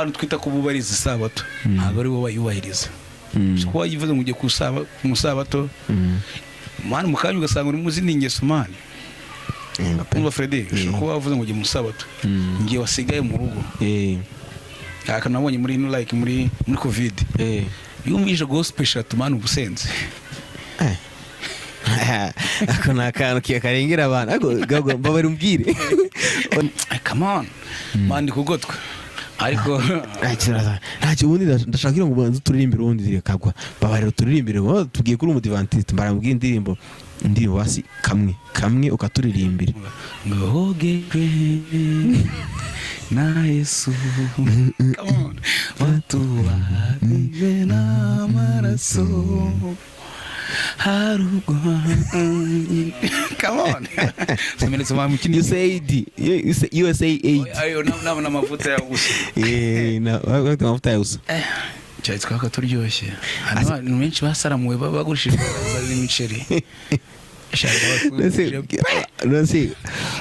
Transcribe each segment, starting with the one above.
Abantu twita ko bubahiriza isabato ntabwo ari bo bayubahiriza. Kuba wayivuze ngo ugiye ku musabato, man, mu kanya ugasanga uri mu zindi ngeso, man. Yego pe. Umva Freddy, ushobora kuba wavuze ngo ugiye mu sabato, ngiye wasigaye mu rugo. Akantu nabonye muri ino, like muri COVID, iyo wumvise gospel eshatu, man, uba usenze. Ako ni akantu karengera abantu, ariko Gago, mbabarira umbwire. Come on, man, ndi kugotwa ariko. Ntacyo, ubundi ndashaka ngo ubanze uturirimbire, ubundi kagwa, mbabarira uturirimbire. Wowe tubwiye kuri umudivantiste, mbarambwira indirimbo basi kamwe kamwe ukaturirimbira. Ngo hogejwe na Yesu, come on, watubatijwe n'amaraso harugwa, come on, simenetse mu kindi. USAID, USAID. Ayo n'amavuta ya gusa. Eh, na bafite amavuta ya gusa. Cyari twaka turyoshye. Hano abantu benshi basaramuwe bagurishije imiceri. None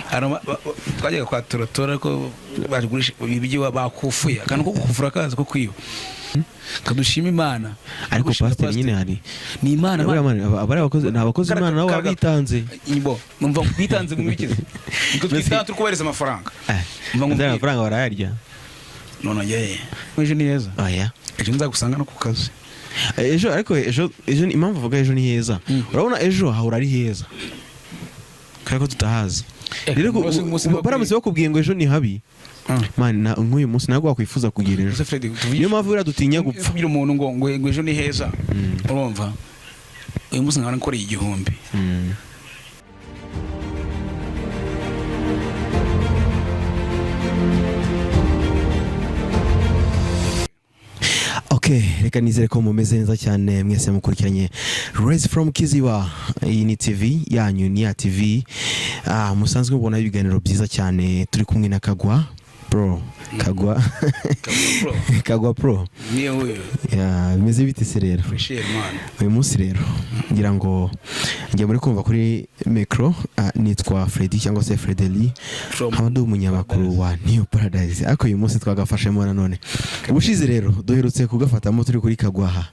Hano twajyaga kwa Toratora ko bagurisha ibyo bakufuye, akantu ko gukufura kazi ko kwiba, kadushima Imana. Ariko Gushima. Pasiteri nyine hari Ni Imana. Buriya man, aba ari abakozi, ni abakozi Imana nabo baba bitanze. Bo numva bitanze mu bikize niko twitanze, turi kubahereza amafaranga. Umva Ndetse nkubwire. Amafaranga barayarya. None ye, ejo ni heza. Oya. Ejo nzagusanga no ku kazi. Ejo, ariko ejo impamvu avuga ejo ni heza, urabona ejo hahora ari heza kubera ko tutahazi. Rero baramutse bakubwiye ngo ejo ni habi, man, nk'uyu munsi ntabwo wakwifuza kugira ejo. Ese Fred, Niyo mpamvu buriya dutinya gupfa. Kubwira umuntu ngo ejo ni heza, urumva uyu munsi nkaba nakoreye 1000. Ok, reka nizere ko mumeze neza cyane mwese mukurikiranye Rise from Kiziba. Iyi ni TV yanyu, ni ya TV musanzwe mubona ibiganiro byiza cyane. Turi kumwe na Kagwa Bro, Kagwa. Bro. Kagwa Pro. Niyo huyo. Ya, bimeze bite se rero? Fresh man. Uyu munsi rero ngira ngo njye muri kumva kuri micro, nitwa Freddy cyangwa se Fredeli, From nkaba ndi umunyamakuru wa New Paradise, ariko uyu munsi twagafashemo nanone. Ubushize rero duherutse kugafatamo turi kuri Kagwaha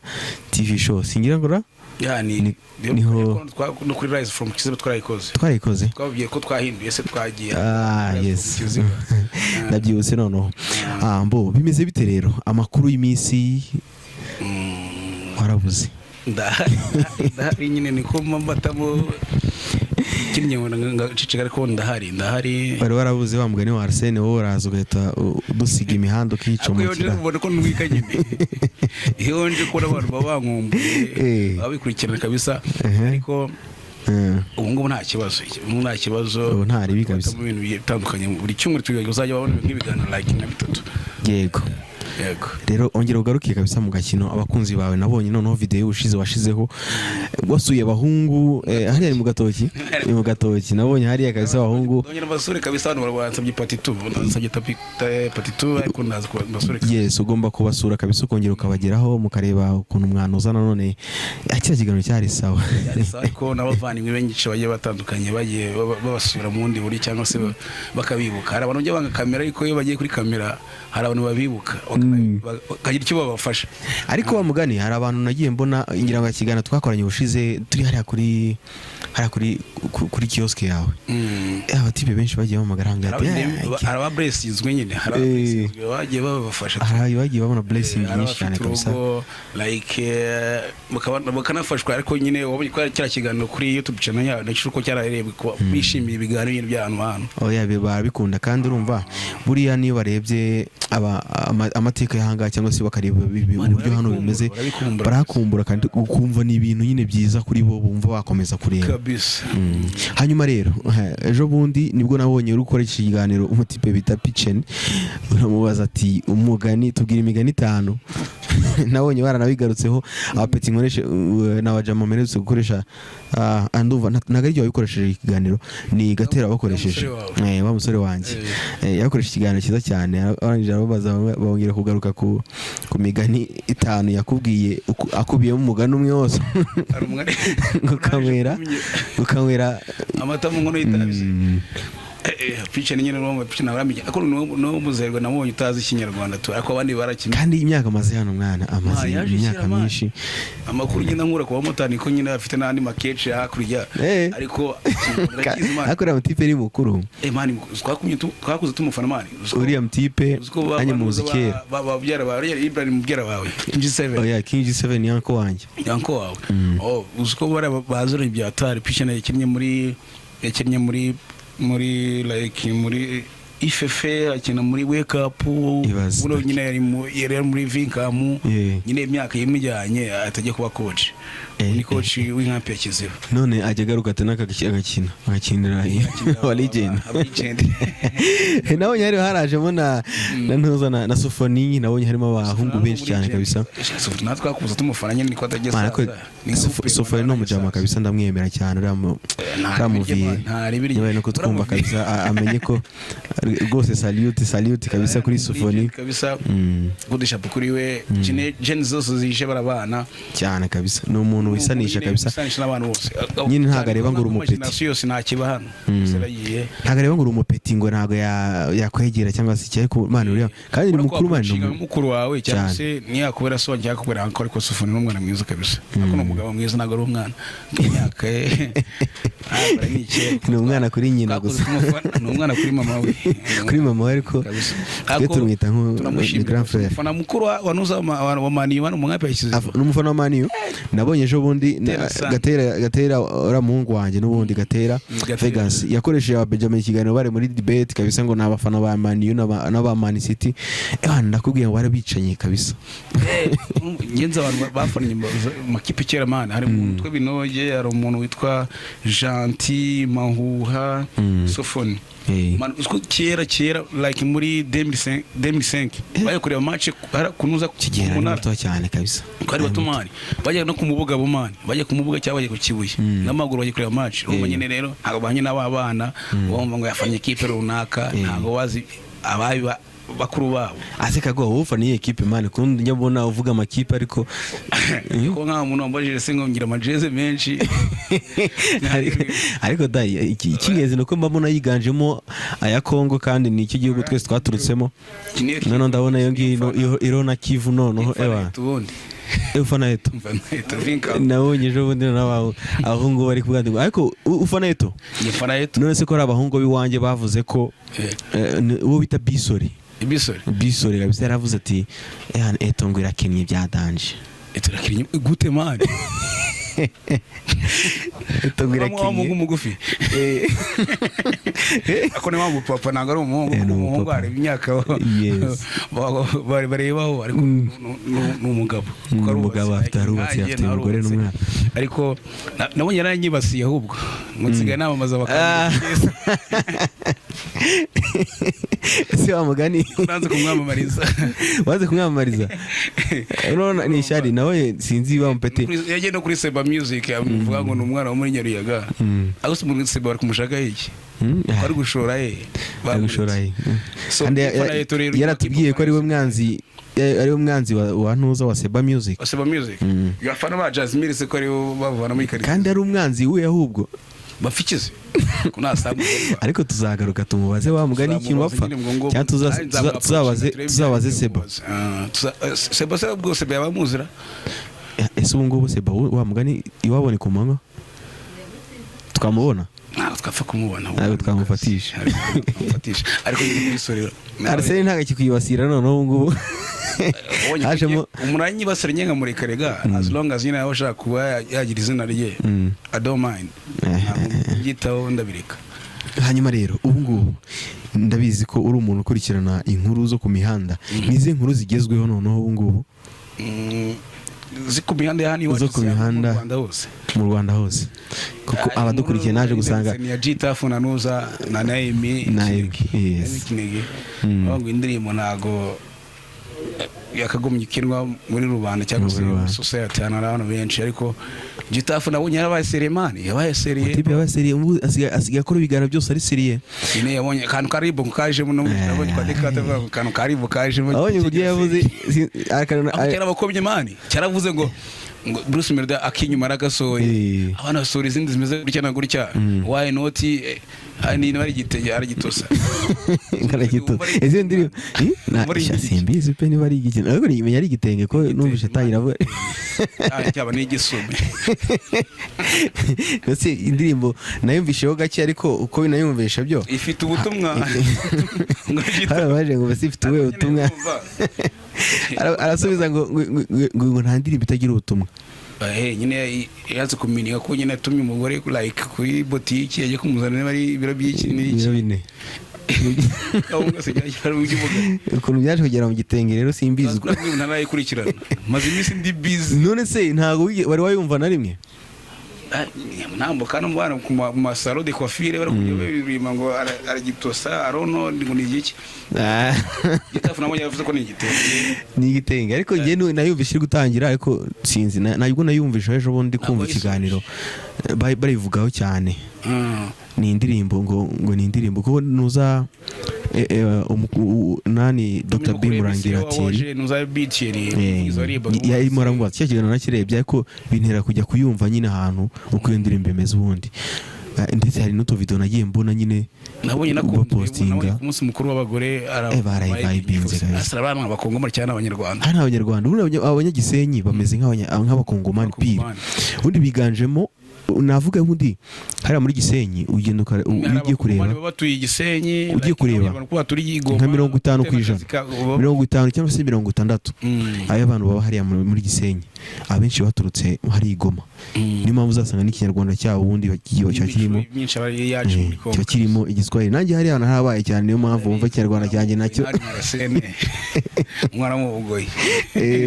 TV show, singira ngo ra Ya, ni Niho no kuri Rise from Kiziba twarayikoze. Twarayikoze. Twababwiye ko twahinduye se, twagiye Rise from Kiziba. Ndabyibutse noneho. Mbo bimeze bite rero, amakuru y'iminsi? Warabuze. Ndahari, ndahari nyine, niko mbatamo ikindi ngo ngaceceka, ariko ndahari, ndahari. Wari warabuze wa mugani wa Arsene, wowe uraza ugahita udusiga imihanda Ariko iyo nje ukicomokera. ubona ko ntwika nyine, iyo nje kubona abantu baba bankumbuye, baba bikurikirana kabisa. Ariko ubu ngubu nta kibazo, ubu nta kibazo. Ubu nta ribi kabisa. Mu bintu bigiye bitandukanye, buri cyumweru tugiye uzajya babona nk'ibiganiro like nka bitatu. Yego. Yego. Rero ongera ugarukiye kabisa mu gakino abakunzi bawe. Nabonye noneho video ushize washizeho wasuye abahungu, hariya ni mu gatoki, ni mu gatoki nabonye hariya kabisa abahungu. Ndongera mbasure kabisa, hano bansabye part 2, bansabye tapi part 2, ariko ndaza kubasure kabisa. Yes, ugomba kubasura kabisa, ukongera ukabageraho mukareba ukuntu mwanuza nanone. Kiriya kiganiro cyari sawa. Byari sawa, ariko n'abavandimwe benshi bagiye batandukanye bagiye babasura mu bundi buryo cyangwa se bakabibuka. Hari abantu bajya banga kamera, ariko iyo bagiye kuri kamera hari abantu babibuka bakagira icyo babafasha. Ariko wa mugani hari abantu nagiye mbona, ngira ngo ikiganiro twakoranye ubushize turi hariya kuri kioske yawe. Abatipe benshi bagiye bahamagara ngo ati, Hari abablessingzwe nyine, hari abablessingzwe bagiye babafasha. Hari bagiye babona blessing Hari nyinshi cyane abafite kabisa. urugo like bakanafashwa, ariko nyine wabonye ko kiriya kiganiro kuri YouTube channel yawe nacyo uko cyararebwe, kuba bishimiye ibiganiro nyine by'ahantu hantu. Oya, barabikunda kandi urumva buriya niyo barebye amateka y'ahangaha cyangwa se bakareba Man, uburyo hano barabikumbura, bimeze, barabikumbura. Barahakumbura kandi ukumva ni ibintu nyine byiza kuri bo, bumva bakomeza kureba. Kabisa. Hanyuma rero ejo bundi nibwo nabonye uri gukora iki kiganiro, umutipe bita Pichen, uramubaza ati umugani, tubwira imigani itanu. Nabonye baranabigarutseho abapeti nkoresha n'abajama mperutse gukoresha, ndumva ntabwo ari wabikoresheje ikiganiro, ni Gatera wabakoresheje. Wa musore wawe. Wa musore wanjye. Yakoresheje ikiganiro cyiza cyane, arangije arababaza bamwe, bongera kugaruka ku migani itanu yakubwiye akubiyemo umugani umwe wose. Hari umugani Ukanywera amata mu nkono y'itabi. Pice ni nyine n'uwo pice nawe aramenye, ariko n'uwo muzerwa namubonye utazi Ikinyarwanda tu, ariko abandi barakimenya. Kandi imyaka amaze hano, mwana, amaze Ah, yaje imyaka ishyira, man. myinshi. Amakuru ngenda nkura ku bamotari ko nyine afite n'andi makece hakurya, ariko ndakizi, man. Ariko uriya mutipe ni mukuru. Eh man, twakuze tumufana, man. Uriya mutipe Uzi ko nanjye muzi kera. Babyara bawe, uriya Ibrahim mubyara wawe G7? Oya, King G7 ni uncle wanjye. Uncle wawe. Oh, uzi ko bari bazura ibya tari pice yakinnye muri like muri ifefe, akina muri Wake Up. Ibaze. Buno nyine yari muri Vinkamu. Nyine imyaka yimujyanye atajya kuba coach. Ni coach w'inkampi ya Kiziba. None ajya agaruka ati n'akagakina agakinira aba legend. Aba legend. Nabonye hari harajemo na ntuza na Sofoni, nabonye harimo abahungu benshi cyane kabisa. Natwe twakuze tumufana nyine, niko atajya Man, ariko saza. Ni nka Sofoni ni umujama kabisa, ndamwemera cyane uriya uriya Nta ribiryo. Niba ari no kutwumva kabisa, amenye ko rwose salute, salute kabisa kuri Sofoni. Kabisa. Good chapeau kuri we. Jene zose zishe barabana. Cyane kabisa, ni umuntu wisanisha kabisa. Wisanisha n'abantu bose. Nyine ntabwo areba ngo uri umupeti. Generation yose ntakiba hano. Yaragiye. Ntabwo areba ngo uri umupeti, ngo ntabwo yakwegera cyangwa se iki, ariko man, uriya kandi ni mukuru, man, ni Mukuru wawe cyangwa Cyane. se ntiyakubera so cyangwa akubera uncle, ariko Sofoni ni umwana mwiza kabisa, ariko ni umugabo mwiza, ntabwo ari umwana. Imyaka ye ntabwo ari n'icyenda. Ni umwana kuri nyina Twakuze gusa. tumufana, ni umwana kuri mama we. Kuri mama we, ariko Kabisa. twe tumwita ni Tunamushimira. grand frère. Umufana mukuru wa nuza wa Man U, mu nkampi yashyize. Ni umufana wa Man U, nabonye ejo bundi Gatera San. Gatera uriya muhungu wanjye n'ubundi Gatera. Gatera. Vegas yakoresheje aba Benjamin ikiganiro, bari muri debate kabisa, ngo ni abafana ba Man U n'aba Man City. Ewana, ndakubwiye ngo bari bicanye kabisa. Ngenzi abantu bafannye makipe kera, man, hari umuntu witwa Binoge, hari umuntu witwa Gentil Mahuha, Sofoni. Man, uziko kera kera, like muri 2005 2005 bajya kureba match kunuza ku Kigera ari munara. muto cyane kabisa. Twari bato, man, bajya no ku mubuga bo, man, bajya ku mubuga cyangwa bajya ku Kibuye n'amaguru, bajya kureba match. Urumva nyine rero ntabwo banye n'aba bana bumva ngo yafanye ikipe runaka, ntabwo bazi ababi bakuru babo. Ase kago, wowe ufana iyi ekipe, man, kundi njya mbona uvuga amakipe ariko Ko nk'aho umuntu wambajije se ngo ngira amajeze menshi. Ariko dai, icy'ingenzi ni uko mbona yiganjemo aya Kongo, kandi ni icyo gihugu twese twaturutsemo. Iki niyo Noneho ndabona iyo ngiyo iriho na Kivu noneho ewa. Ubundi Ufana Eto? Mfana Eto Vinka. Nabonye ejo bundi noneho abahungu bari kuvuga ngo ariko ufana Eto? Mfana Eto. None se ko ari abahungu b'iwanjye bavuze ko uwo bita Bisori. Ibisore. Bisori kabisa yaravuze ati: "Eh, Eto ngo irakennye bya danger." Eto irakinnye gute, man? Eto ngo Wa irakinnye. muhungu mugufi? Ako ni wa mupapa, ntabwo ari umuhungu. Eh, ni Kuko umuhungu umupapa. areba imyaka barebaho, ariko ni umugabo. Ni Kuko arubatse. umugabo, afite arubatse, Nkanjye afite umugore narubatse. n'umwana. Ariko nabonye yaranyibasiye ahubwo ngo nsigaye namamaza Ah. bakandida. Ese wa mugani Nanze kumwamamariza. Waze kumwamamariza, urabona ni ishyari nawe, sinzi wa mupeti. Yagiye no kuri Seba Music amuvuga ngo ni umwana wo muri Nyaruyaga, ariko se muri Seba bari kumushaka iki? Bari gushora he? Ari gushora he? So, Kandi Ufana Eto rero, yaratubwiye ko ari we mwanzi wa ntuza wa Seba Music. Wa Seba Music. Abafana ba Jasmine se ko aribo bavana muri karitsiye? Kandi ari umwanzi we ahubwo. Bafikize ko nasanga. Ariko tuzagaruka tumubaze wa mugani ikintu bapfa, cyangwa tuzabaze Seba. Seba se ubwo Seba yabamuzira. Ese ubu ngubu Seba wa mugani iwabone ku manywa twamubona? Ntabwo twapfa kumubona. Ntabwo twamufatisha. Ntabwo twamufatisha, ariko nyine kwisorera. Arsene ntabwo akikwibasira noneho ubu ngubu hajemo. Umuntu aranyibasira nyine nkamureka rega, as long as nyine yaba ashaka kuba yagira izina rye. I don't mind. Ntabwo mbyitaho, ndabireka. Hanyuma rero ubu ngubu ndabizi ko uri umuntu ukurikirana inkuru zo ku mihanda. Ni izihe nkuru zigezweho noneho ubu ngubu? Zi ku mihanda ya hano iwacu Zo ku si hano mu mihanda. Rwanda hose? Mu Rwanda hose, kuko abadukurikiye naje gusanga ni ya G-Taff na Nuza na Naomi. Naomi, yes. Naomi Kinege. Bavuga ngo indirimbo ntago yakagombye ikinwa muri rubanda cyangwa se Muri muri rubanda. society, hano hari abantu benshi, ariko Gitafu nabonye yarabaye sérieux, man, yabaye sérieux. Type yabaye sérieux, ubu asigaye akora ibiganiro byose ari sérieux. Nyine yabonye akantu karibu kajemo, no nabonye kwa Dekate avuga ngo akantu karibu kajemo. Abonye uburyo yavuze Aho cyarabakomye, man, cyaravuze ngo Bruce Melody akinyuma aragasohoye, abana basohora izindi zimeze gutya na gutya, why not? Ni bari igitenge aragitosa. Karagito izi ndirimbo. Na Muri sha, iki gihe. Simbizi pe niba ari igitenge, ariko nimenya ari igitenge ko numvise atangira avuga. Ah, cyaba ni igisume. Ndetse indirimbo nayumvisheho gake, ariko uko nayumvishe byo ifite ubutumwa. Ngo hari abaje ngo basi ifite ubuhe butumwa? Arasubiza ngo nta ndirimbo itagira ubutumwa. Nyine yaze kumininga ko nyine atumye umugore like kuri botiki, yagiye kumuzanira niba ari ibiro by'iki n'iki. Ibiro 4. Ahubwo se byari uby'umugabo. Ukuntu byaje kugera mu gitenge rero simbizi. Ntarayikurikirana, maze iminsi ndi busy. None se ntabwo wari wayumva na rimwe? Ntambuka no mubana ku ma salon de coiffure bari kujya babirima ngo aragitosa arono ngo ni igiki. Ah. Gitafu nabonye yavuze ko ni igitenge. Ni igitenge, ariko njye nayumvishe iri gutangira, ariko sinzi nabwo nayumvishe ejo bundi kumva Ntabwo ikiganiro. Barivugaho cyane. Ni indirimbo ngo ni indirimbo kuko nuza nani Dr B Murangira Thierry. Nuza B Thierry izo riba. Yarimo aramubaza, cya kiganiro nakirebye, ariko bintera kujya kuyumva nyine ahantu uko iyo ndirimbo imeze ubundi. Ndetse hari n'utuvidewo nagiye mbona nyine Nabonye nakunze bapostinga. Nabonye ku munsi mukuru w'abagore. Barayivibinze kabisa. Asara abana abakongomani cyane abanyarwanda. Hano abanyarwanda ubundi abanyagisenyi bameze nk'abakongomani pire. Abakongomani. Ubundi biganjemo, navuga ubundi hariya muri Gisenyi ugenda iyo ugiye kureba baba batuye Igisenyi. Ugiye kureba Abanyarwanda kuko baturiye i Goma, nka 50 ku bafite ijana, n'akazi 50 cyangwa se 60 ayo abantu baba hariya muri Gisenyi, abenshi baturutse hari i Goma. Niyo mpamvu uzasanga n'ikinyarwanda cyabo ubundi kiba kirimo Imico myinshi aba ari iyacu muri Congo. Kiba kirimo igiswahili. Nanjye hariya hantu harabaye cyane, niyo mpamvu wumva ikinyarwanda cyanjye nacyo. Hari Arsene umwana w'umugoyi.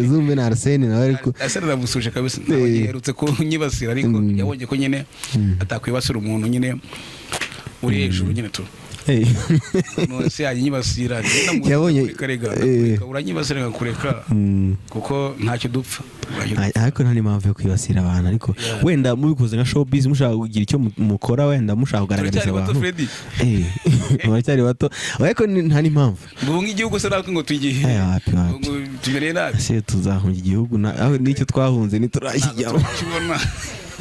Zumve na Arsene nawe ariko. Arsene ndamusuje kabisa, ntabwo giherutse kunyibasira, ariko yabonye ko nyine atakwibasira umuntu nyine uri hejuru nyine tu. None se yanyibasira? Karega uranyibasira nkakureka, kuko ntacyo dupfa. Ntacyo dupfa. Ariko nta n'impamvu yo kwibasira abantu, ariko wenda mubikoze nka showbiz, mushaka kugira icyo mukora, wenda mushaka kugaragariza Turacyari bato, abantu. Freddy. Muracyari bato, ariko nta n'impamvu. Ngo ubu nk'igihugu se natwe ngo tugihe Wapi, wapi. ngo tumereye nabi. Ese tuzahunga igihugu aho n'icyo twahunze ntiturakijyamo. Tukibona.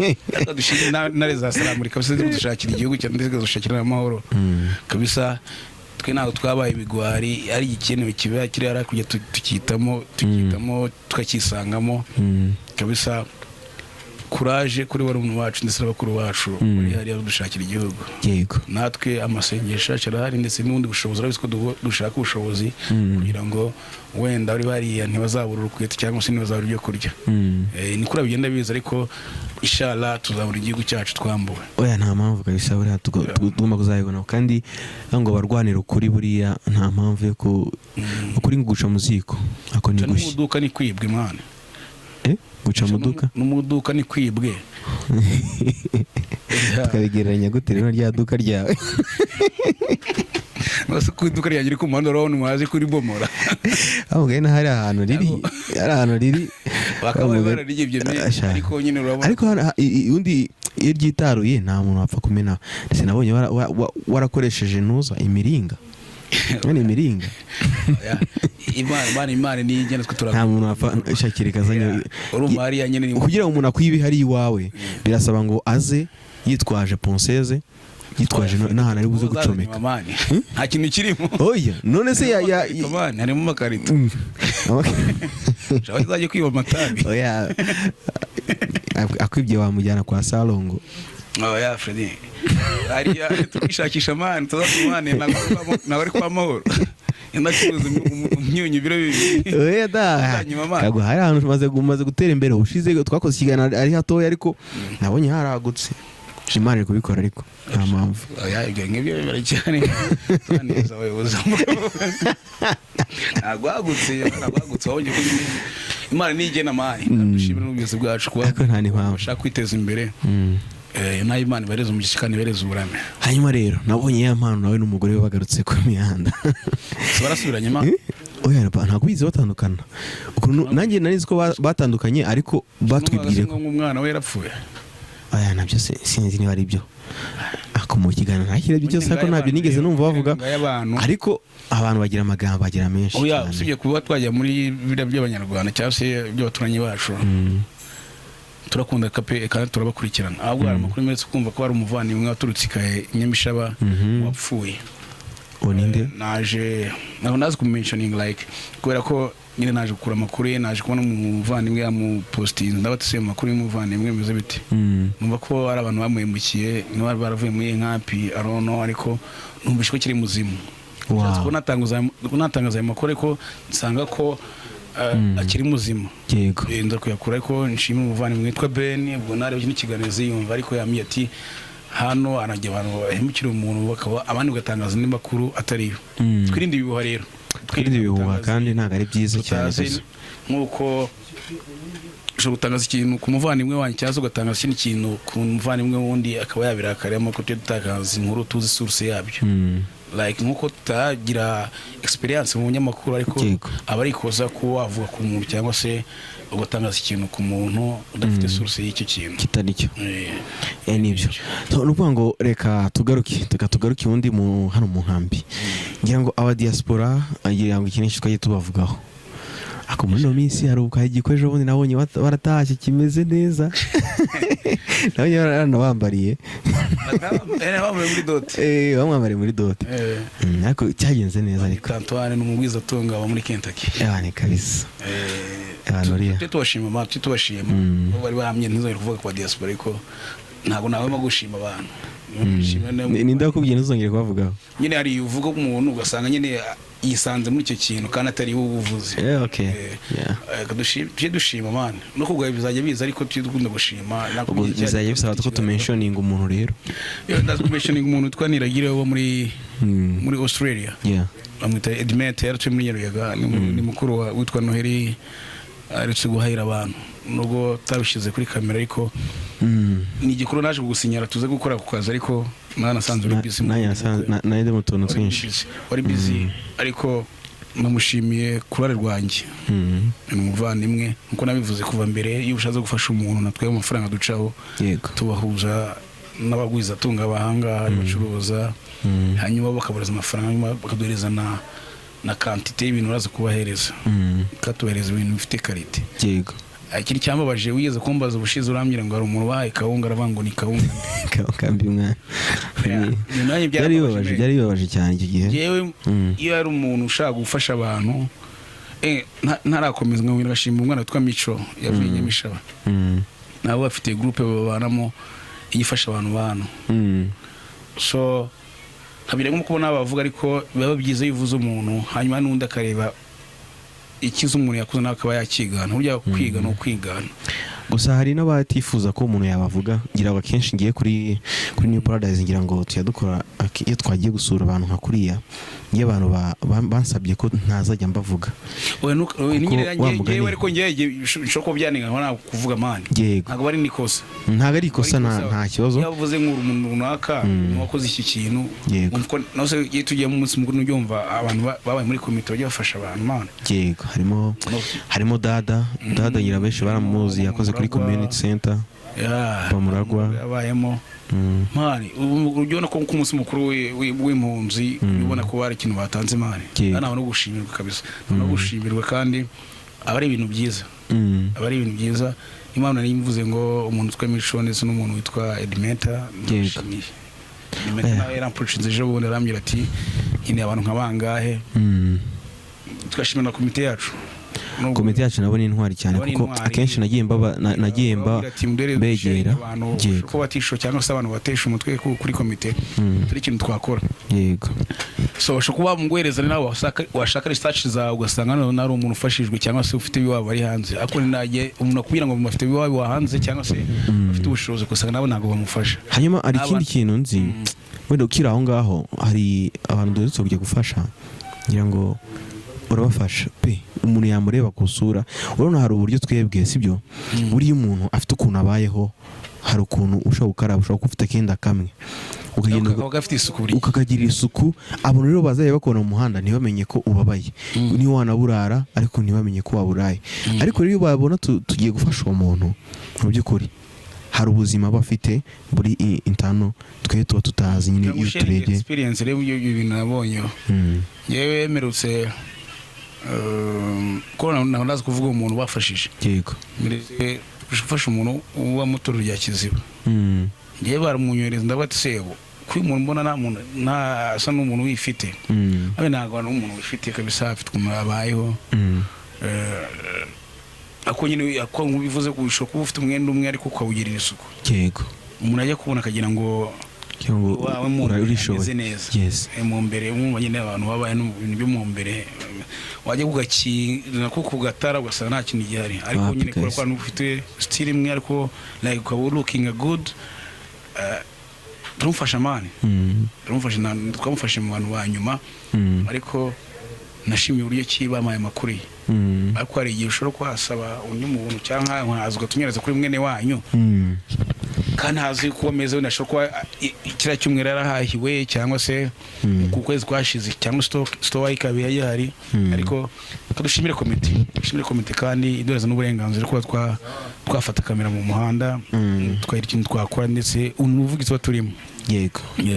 Reka dushime intare za Salamuri kabisa, ziri kudushakira igihugu cyane ndetse zikadushakira n'amahoro kabisa. Twe ntabwo twabaye ibigwari, ari igikenewe kiba kiri hariya kujya tukitamo tukakisangamo kabisa. Kuraje kuri barumuna bacu ndetse n'abakuru bacu bari hariya badushakira igihugu. Natwe amasengesho yacu arahari, ndetse n'ubundi bushobozi, urabizi ko dushaka ubushobozi kugira ngo wenda bari bariya ntibazabura urukweto cyangwa se ntibazabura ibyo kurya. Ni kuri bigenda biza, ariko inshallah tuzabura igihugu cyacu twambuwe. Oya, nta mpamvu kabisa, buriya tugomba kuzabibona, kandi ngo barwanira ukuri, buriya nta mpamvu yo ku ukuri ngo guca mu ziko ako ni Guca no mu gushya. iduka ni kwibwe, mwana. Guca mu duka? No mu iduka ni kwibwe. Tukabigereranya gute rero rya duka ryawe? Nose ku iduka ryanjye riri ku muhanda, urabona umuntu kuri bomora? Ahubwo hari ahantu riri, hari ahantu riri. Bakaba barariyibye menshi, ariko nyine urabona. Ariko hano undi iyo ryitaruye nta muntu wapfa kumena, ndetse nabonye warakoresheje ntuza imiringa. None imiringa. Oya, Imana niyo igena, twe Nta muntu wapfa shakira ikazanye. Urumva hariya nyine ni Kugira ngo umuntu akwibe hari iwawe, birasaba ngo aze yitwaje ponseze, yitwaje n'ahantu ari buze gucomeka. Man. Nta kintu kirimo. Oya, none se ya Amakarito, man, harimo amakarito. Shaka uzajye kwiba amatabi. Oya, akwibye wamujyana kwa Salongo. Oya Freddy, hariya tukishakisha, man, tuzakubane ntabwo ari kwa Mahoro ndacuruza imyunyu ibiro 2. Oya da. Uzanyima amazi. Ntabwo hari ahantu umaze gutera imbere. Ubushize twakoze ikiganiro ari hatoya, ariko nabonye haragutse. Imana iri kubikora, ariko nta mpamvu. Oya, ibyo ngibyo biracyane turaneza abayobozi. Ntabwo hagutse, ntabwo hagutse. Wabonye ko nyine Imana niyo igena, man. Dushimire n'ubuyobozi bwacu kuba Ariko nta n'impamvu. bashaka kwiteza imbere. Nayo Imana ibareze umugisha kandi ibareze uburame. Hanyuma rero nabonye ya mpano nawe n'umugore we bagarutse ku mihanda. Si barasubiranye, ma? Oya, ntabwo bize batandukana. Ukuntu nanjye nari nzi ko batandukanye, ariko batwibwire ko ngo umwana we yarapfuye. Aya nabyo sinzi niba ari byo. Ako mu kiganiro ntakirebye cyose, ariko ntabyo nigeze numva bavuga. Ngayo abantu. Ariko abantu bagira amagambo, bagira menshi Oya, cyane. usibye kuba twajya muri biriya by'Abanyarwanda cyangwa se iby'abaturanyi bacu, turakunda kape kandi turabakurikirana. Ahubwo hari amakuru meza, kumva ko hari umuvandimwe waturutse i Nyamishaba wapfuye. Uwo ninde? Naje ntabwo nazi kumentioning, like, kubera ko nyine naje gukura amakuru ye, naje kubona umuvandimwe yamupostinze, ndabatse amakuru y'umuvandimwe bimeze bite? Numva ko hari abantu bamuhemukiye, niba baravuye muri nkampi arono, ariko numvise ko kiri muzima. Nshatse ko natangaza ayo makuru, ariko nsanga ko akiri muzima. Nza kuyakura, ariko nshimira umuvandimwe witwa Ben. Ubwo narebye n'ikiganiro ziyumva, ariko yambwiye ati hano harajya abantu bahemukira umuntu, bakaba abandi bagatangaza andi makuru atariyo. Twirinde ibihuha rero. Twirinde ibihuha. Gutangaza Kandi ntabwo ari byiza cyane. Tutazi Gusa nk'uko ushobora gutangaza ikintu ku muvandimwe wanjye, cyangwa se ugatangaza ikindi kintu ku muvandimwe wundi, akaba yabirakariyemo, ko tujya dutangaza inkuru tuzi source yabyo. Like, nk'uko tutagira experience mu binyamakuru, ariko aba ari ikosa kuba wavuga ku muntu cyangwa se ugatangaza ikintu ku muntu udafite source y'icyo kintu. Kitari cyo. Nibyo. So, ni ukuvuga ngo reka tugaruke ubundi mu hano mu nkambi. Ngira ngo aba diaspora, ngira ngo iki nicyo twagiye tubavugaho. Ariko muri ino minsi hari ubwo igikoresho ubundi nabonye baratashye kimeze neza, nabonye baranabambariye. Bambaye muri dot. Bamwambariye muri dot. Ariko cyagenze neza ariko. Antoine ni umugwizatunga wa muri Kentucky. Ni kabisa. Abantu uriya. Tujye tubashima ma, tujye tubashima. Bo bari bahamye ntizongere kuvuga ku ba diaspora, ariko ntabwo nahwema gushima abantu. Gushima Ninde wakubwiye ntuzongere kubavugaho? Nyine hari uvuga umuntu, ugasanga nyine yisanze muri icyo kintu kandi atari wowe uvuze. Okay. Tujye dushima, man, no kubwa bizajya biza, ariko tujye dukunda gushima. Ubwo bizajya bisaba ko tumentioninga umuntu rero. Ndazi kumentioninga umuntu witwa Niragire wo muri muri Australia. Bamwita Edmet, yaratuye muri Nyaruyaga, ni mukuru wa witwa Noheli, aherutse guhahira abantu, nubwo utabishyize kuri kamera, ariko ni igikorwa naje kugusinyara tuze gukora ku kazi, ariko mwanasanze uri busy. Nanjye nanjye ndi mu tuntu Wari twinshi. Wari busy, ariko namushimiye ku ruhare rwanjye. Ni umuvandimwe, nkuko nabivuze kuva mbere, iyo ushatse gufasha umuntu, natwe amafaranga ducaho tubahuza n'abagwizatunga abahanga bacuruza, hanyuma bakabareza amafaranga, hanyuma bakaduhereza na quantité y'ibintu uraza kubahereza, katubahereza ibintu bifite qualité. Ikindi cyambabaje, wigeze kumbaza ubushize, urambwira ngo hari umuntu wahaye kawunga, aravuga ngo ni kawunga. Kambi mwana. Yeah. Nanjye Byari byarababaje. bibabaje, byari bibabaje cyane icyo gihe. Yewe, iyo hari umuntu ushaka gufasha abantu, ntarakomeza ngo ngashima umwana witwa Mico yavuye i Nyamishaba. Nabo bafite groupe babanamo ifasha abantu bano. So ntabwo nko kubona bavuga, ariko biba byiza iyo uvuze umuntu, hanyuma n'undi akareba ikiza umuntu yakoze, nawe akaba yakigana. Burya kwiga ni ukwigana. Gusa hari n'abatifuza ko umuntu yabavuga. Ngira ngo akenshi ngiye kuri New Paradise, ngira ngo tujya dukora iyo twagiye gusura abantu nka kuriya, ngiye abantu bansabye ko ntazajya mbavuga. Oya, oya, ni nyine Kuko wa mugani- ngewe, ariko ngewe bishobora kuba byanenga ntabwo kuvuga, man. Ntabwo bari nikosa. Ntabwo ari ikosa, nta kibazo. Iyo avuze nk'uri umuntu runaka wakoze iki kintu, wumva ko nawe se iyo tugiye mu munsi mukuru ntubyumva, abantu babaye muri komite bajya bafasha abantu, man. Yego, harimo dada ngira benshi baramuzi, yakoze kuri Muragwa. community center. Bamuragwa. Yabayemo. Man, ubu ujya ubona ko ku munsi mukuru w'impunzi ubona ko hari ikintu batanze, man. Ntabwo no gushimirwa kabisa, no gushimirwa, kandi aba ari ibintu byiza. Aba ari ibintu byiza. Niyo mpamvu nari mvuze ngo umuntu witwa Mico ndetse n'umuntu witwa Edmeta, ndamushimiye. Edmeta nawe yarampurucinze ejo bundi, arambwira ati nkeneye abantu nka bangahe. Tugashimira na komite yacu. Komite yacu nabo ni intwari cyane, Nabo ni kuko intwari. akenshi nagiye mba Bababwira ati, "Mudere begera." abantu ko batisho cyangwa se abantu batesha umutwe kuri komite, turi ikintu twakora. So bashobora kuba bamuguhereza, nawe washaka research zawe, ugasanga none ari umuntu ufashijwe cyangwa se ufite ibiwabo bari hanze, ariko nage umuntu akubwira ngo bafite ibiwabo hanze cyangwa se bafite ubushobozi, ugasanga nabo ntabwo bamufasha. Hanyuma hari ikindi kintu nzi, wenda ukiri aho ngaho, hari abantu duherutse kujya gufasha, ngira ngo urabafasha pe, umuntu yamureba ku isura, urabona hari uburyo twebwe, sibyo? Buriya umuntu afite ukuntu abayeho, hari ukuntu ushobora gukaraba, ushobora kuba ufite akenda kamwe. Ukagenda Kakaba gafite isuku buri gihe. Ukakagirira isuku. Abantu rero bazajya bakubona mu muhanda ntibamenye ko ubabaye, niyo wanaburara ariko ntibamenye ko waburaye. Ariko rero iyo babona tugiye gufasha uwo muntu, mu by'ukuri hari ubuzima aba afite buri intano twe tuba tutazi nyine iyo Sharing turebye. Experience rero, ibyo bintu nabonyeho, yewe mperutse ko ntabwo ndazi kuvuga umuntu bafashije. Mperutse gufasha umuntu uba mu itorero rya Kiziba. Ngewe baramunyohereza, ndavuga ati: "Sebo ko uyu muntu mbona nta muntu, nta asa n'umuntu wifite." Abe ntabwo ari umuntu wifite kabisa, afite ukuntu abayeho. Ako nyine ako bivuze ko ushobora kuba ufite umwenda umwe ariko ukawugirira isuku. Umuntu ajya kubona akagira ngo Cyangwa ngo wawe mu mbere urishoboye. Ameze neza. Mu mbere mwumva nyine abantu babaye no mu bintu byo mu mbere, wajya kugakina ko kugatara ugasanga nta kintu gihari, ariko Wapi nyine kubera ko kabisa. abantu ufite style imwe, ariko like ukaba looking good. Turamufasha man. Turamufasha, twamufashe mu bantu ba nyuma. Ariko nashimiye uburyo ki bampaye amakuru ye. Ariko hari igihe ushobora kuhasaba undi muntu cyangwa nkaza ugatunyereza kuri mwene wanyu kandi ntazi uko ameze. Wenda ashobora kuba kiriya cyumweru yarahahiwe cyangwa se ku kwezi kwashize, cyangwa store ikaba yari. Ariko reka dushimire komite, dushimire komite kandi iduhereza n'uburenganzira kuba twafata kamera mu muhanda, tukagira ikintu twakora, ndetse umuvugizi tuba turimo.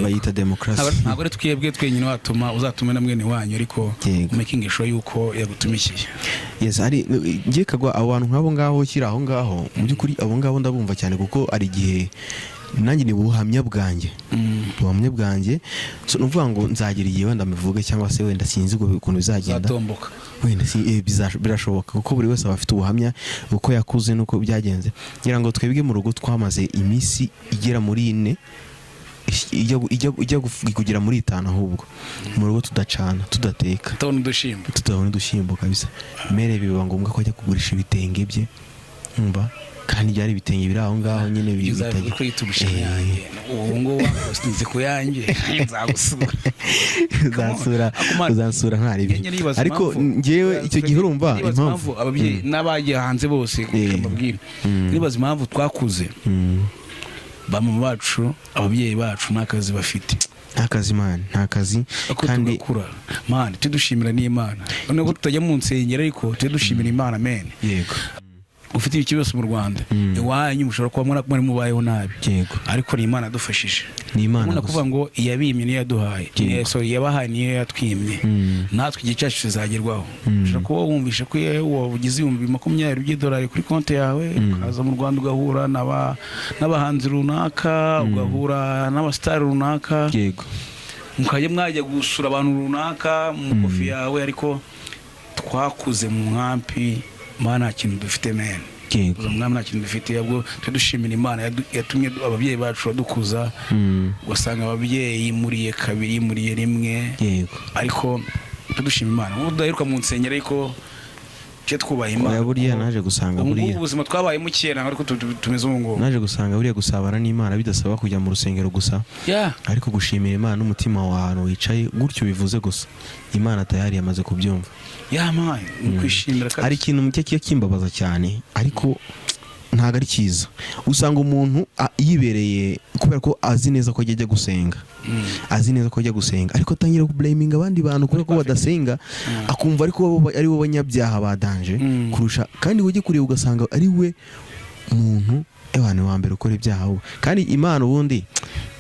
Bayita demokarasi. Ntabwo ari twebwe twenyine watuma, uzatume na mwene wanyu, ariko making sure yuko yagutumikiye. Yes, ari ngiye kagwa abo bantu nk'abo ngabo kiri aho ngaho. Mu by'ukuri abo ngabo ndabumva cyane, kuko ari igihe nanjye ni ubuhamya bwanjye, ubuhamya bwanjye. So ni ukuvuga ngo nzagira igihe wenda mbivuge, cyangwa se wenda sinzi ukuntu bizagenda. Uzatomboka. Wenda si birashoboka, kuko buri wese aba afite ubuhamya uko yakuze n'uko byagenze. Ngira ngo twebwe mu rugo twamaze iminsi igera muri 4, ijya kugera muri 5 ahubwo, mu rugo tudacana, tudateka, tutabona udushimbo. Tutabona udushyimbo kabisa. Mere biba ngombwa ko ajya kugurisha ibitenge bye, umva, kandi byari ibitenge biri aho ngaho nyine uzavuga ko yita yanjye ubu ngubu wapostinze ku yanjye, nzagusura. Uzansura. Ako man, uzansura ntari njye nibaza ariko njyewe icyo gihe urumva nibaza impamvu ababyeyi n'abagiye hanze bose mbabwira, nibaza impamvu twakuze ba mama bacu, ababyeyi bacu nta kazi bafite. Nta kazi man, nta kazi. Ariko kandi tugakura man tujye dushimira n'Imana, nubwo tutajya mu nsengero, ariko tujye dushimira Imana men. Ufite ibiki byose mu Rwanda, iwanyu mushobora kuba muri mubayeho nabi, ariko ni Imana yadufashije. Ni Imana Ukunda gusa. kuvuga ngo iyabimye niyo yaduhaye. Sorry, iyabahaye niyo yatwimye. Natwe igihe cyacu kizagerwaho. Ushobora kuba wumvishe ko iyo wabugize 20,000 by'idolari kuri konti yawe, ukaza mu Rwanda ugahura n'abahanzi runaka, ugahura n'abasitari runaka, mukajya mwajya gusura abantu runaka mu kofi yawe. Ariko twakuze mu nkampi mana, nta kintu dufite men. Kuza mu nkambi nta kintu dufite. Ahubwo tujye dushimira Imana yatumye ababyeyi bacu badukuza. Ugasanga ababyeyi muriye kabiri, muriye rimwe. Ariko tujye dushima Imana. Ubu tudaheruka mu nsengero, ariko tujye twubaha Imana. Oya, buriya naje gusanga Ubu ngubu buriya ubuzima twabayemo kera ntabwo ariko tumeze ubu ngubu. Naje gusanga buriya gusabana n'Imana bidasaba kujya mu rusengero gusa, ariko gushimira Imana n'umutima wawe ahantu wicaye gutyo bivuze gusa, Imana tayari yamaze kubyumva. Yeah man, ni kwishimira kabisa. Hari ikintu cye kiba kimbabaza cyane, ariko ntabwo ari cyiza. Usanga umuntu yibereye kubera ko azi neza ko ajya gusenga, azi neza ko ajya gusenga, ariko atangira kublaminga abandi bantu kubera ko badasenga, akumva ariko bo ari bo banyabyaha ba danger kurusha. Kandi ujye kureba ugasanga ari we muntu ewana wa mbere ukora ibyaha we. Kandi Imana ubundi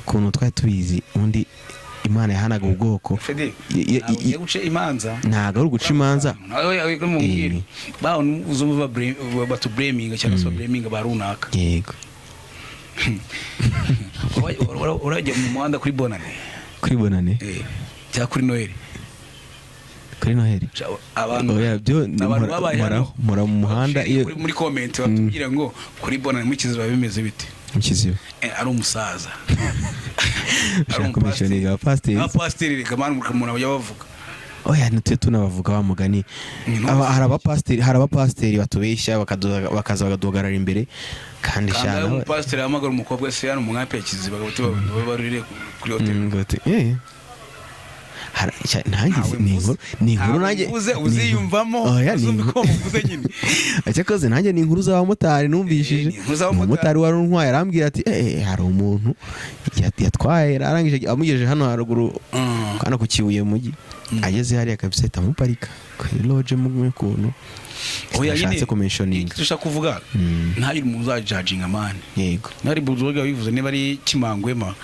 ukuntu twari tubizi, ubundi Imana yahanaga ubwoko. Fede, ntabwo ugiye guca imanza. Ntabwo ari uguca imanza. Nawe mubwire baho uzumva batublaminga cyangwa se bablaminga ba runaka. Urajya mu muhanda kuri Bonane? Kuri Bonane? Cyangwa kuri Noheli? Kuri Noheli. Abantu Oya, byo abantu babaye hano mpora mu muhanda iyo muri comment batubwira ngo kuri Bonane mu Kiziba bimeze bite? Mu Kiziba. Ari umusaza, ari Ushaka kumissioninga abapasiteri? Abapasiteri, reka man, umuntu bajya bavuga. Oya, ntitujye tunabavuga wa mugani. Hari abapasiteri batubeshya, bakaza bakaduhagarara imbere kandi Kandi shana aho umupasiteri ahamagara umukobwa se hano mu nkampi ya Kiziba, bati barurire kuri hoteli. Ngo bati. Nanjye Ntawe ni mvuze. inkuru, ni inkuru Ntawe nanjye mvuze, uziyumvamo, Oya, ni uzumva inkuru. ko muvuze nyine. Cyakoze nanjye ni inkuru z'abamotari numvishije. Ni inkuru z'abamotari. Umumotari wari untwaye arambwira ati: Hari umuntu yatwaye, arangije amugejeje hano haruguru, hano ku Kibuye mu mujyi, ageze hariya kabisa ahita amuparika kuri loge mu kuntu." Oya, nyine, Ashatse kumentioninga. Icyo ushaka kuvuga, ntari umuntu uzajudginga, man. Ntari Bulldog wabivuze, niba ari Kimangwema,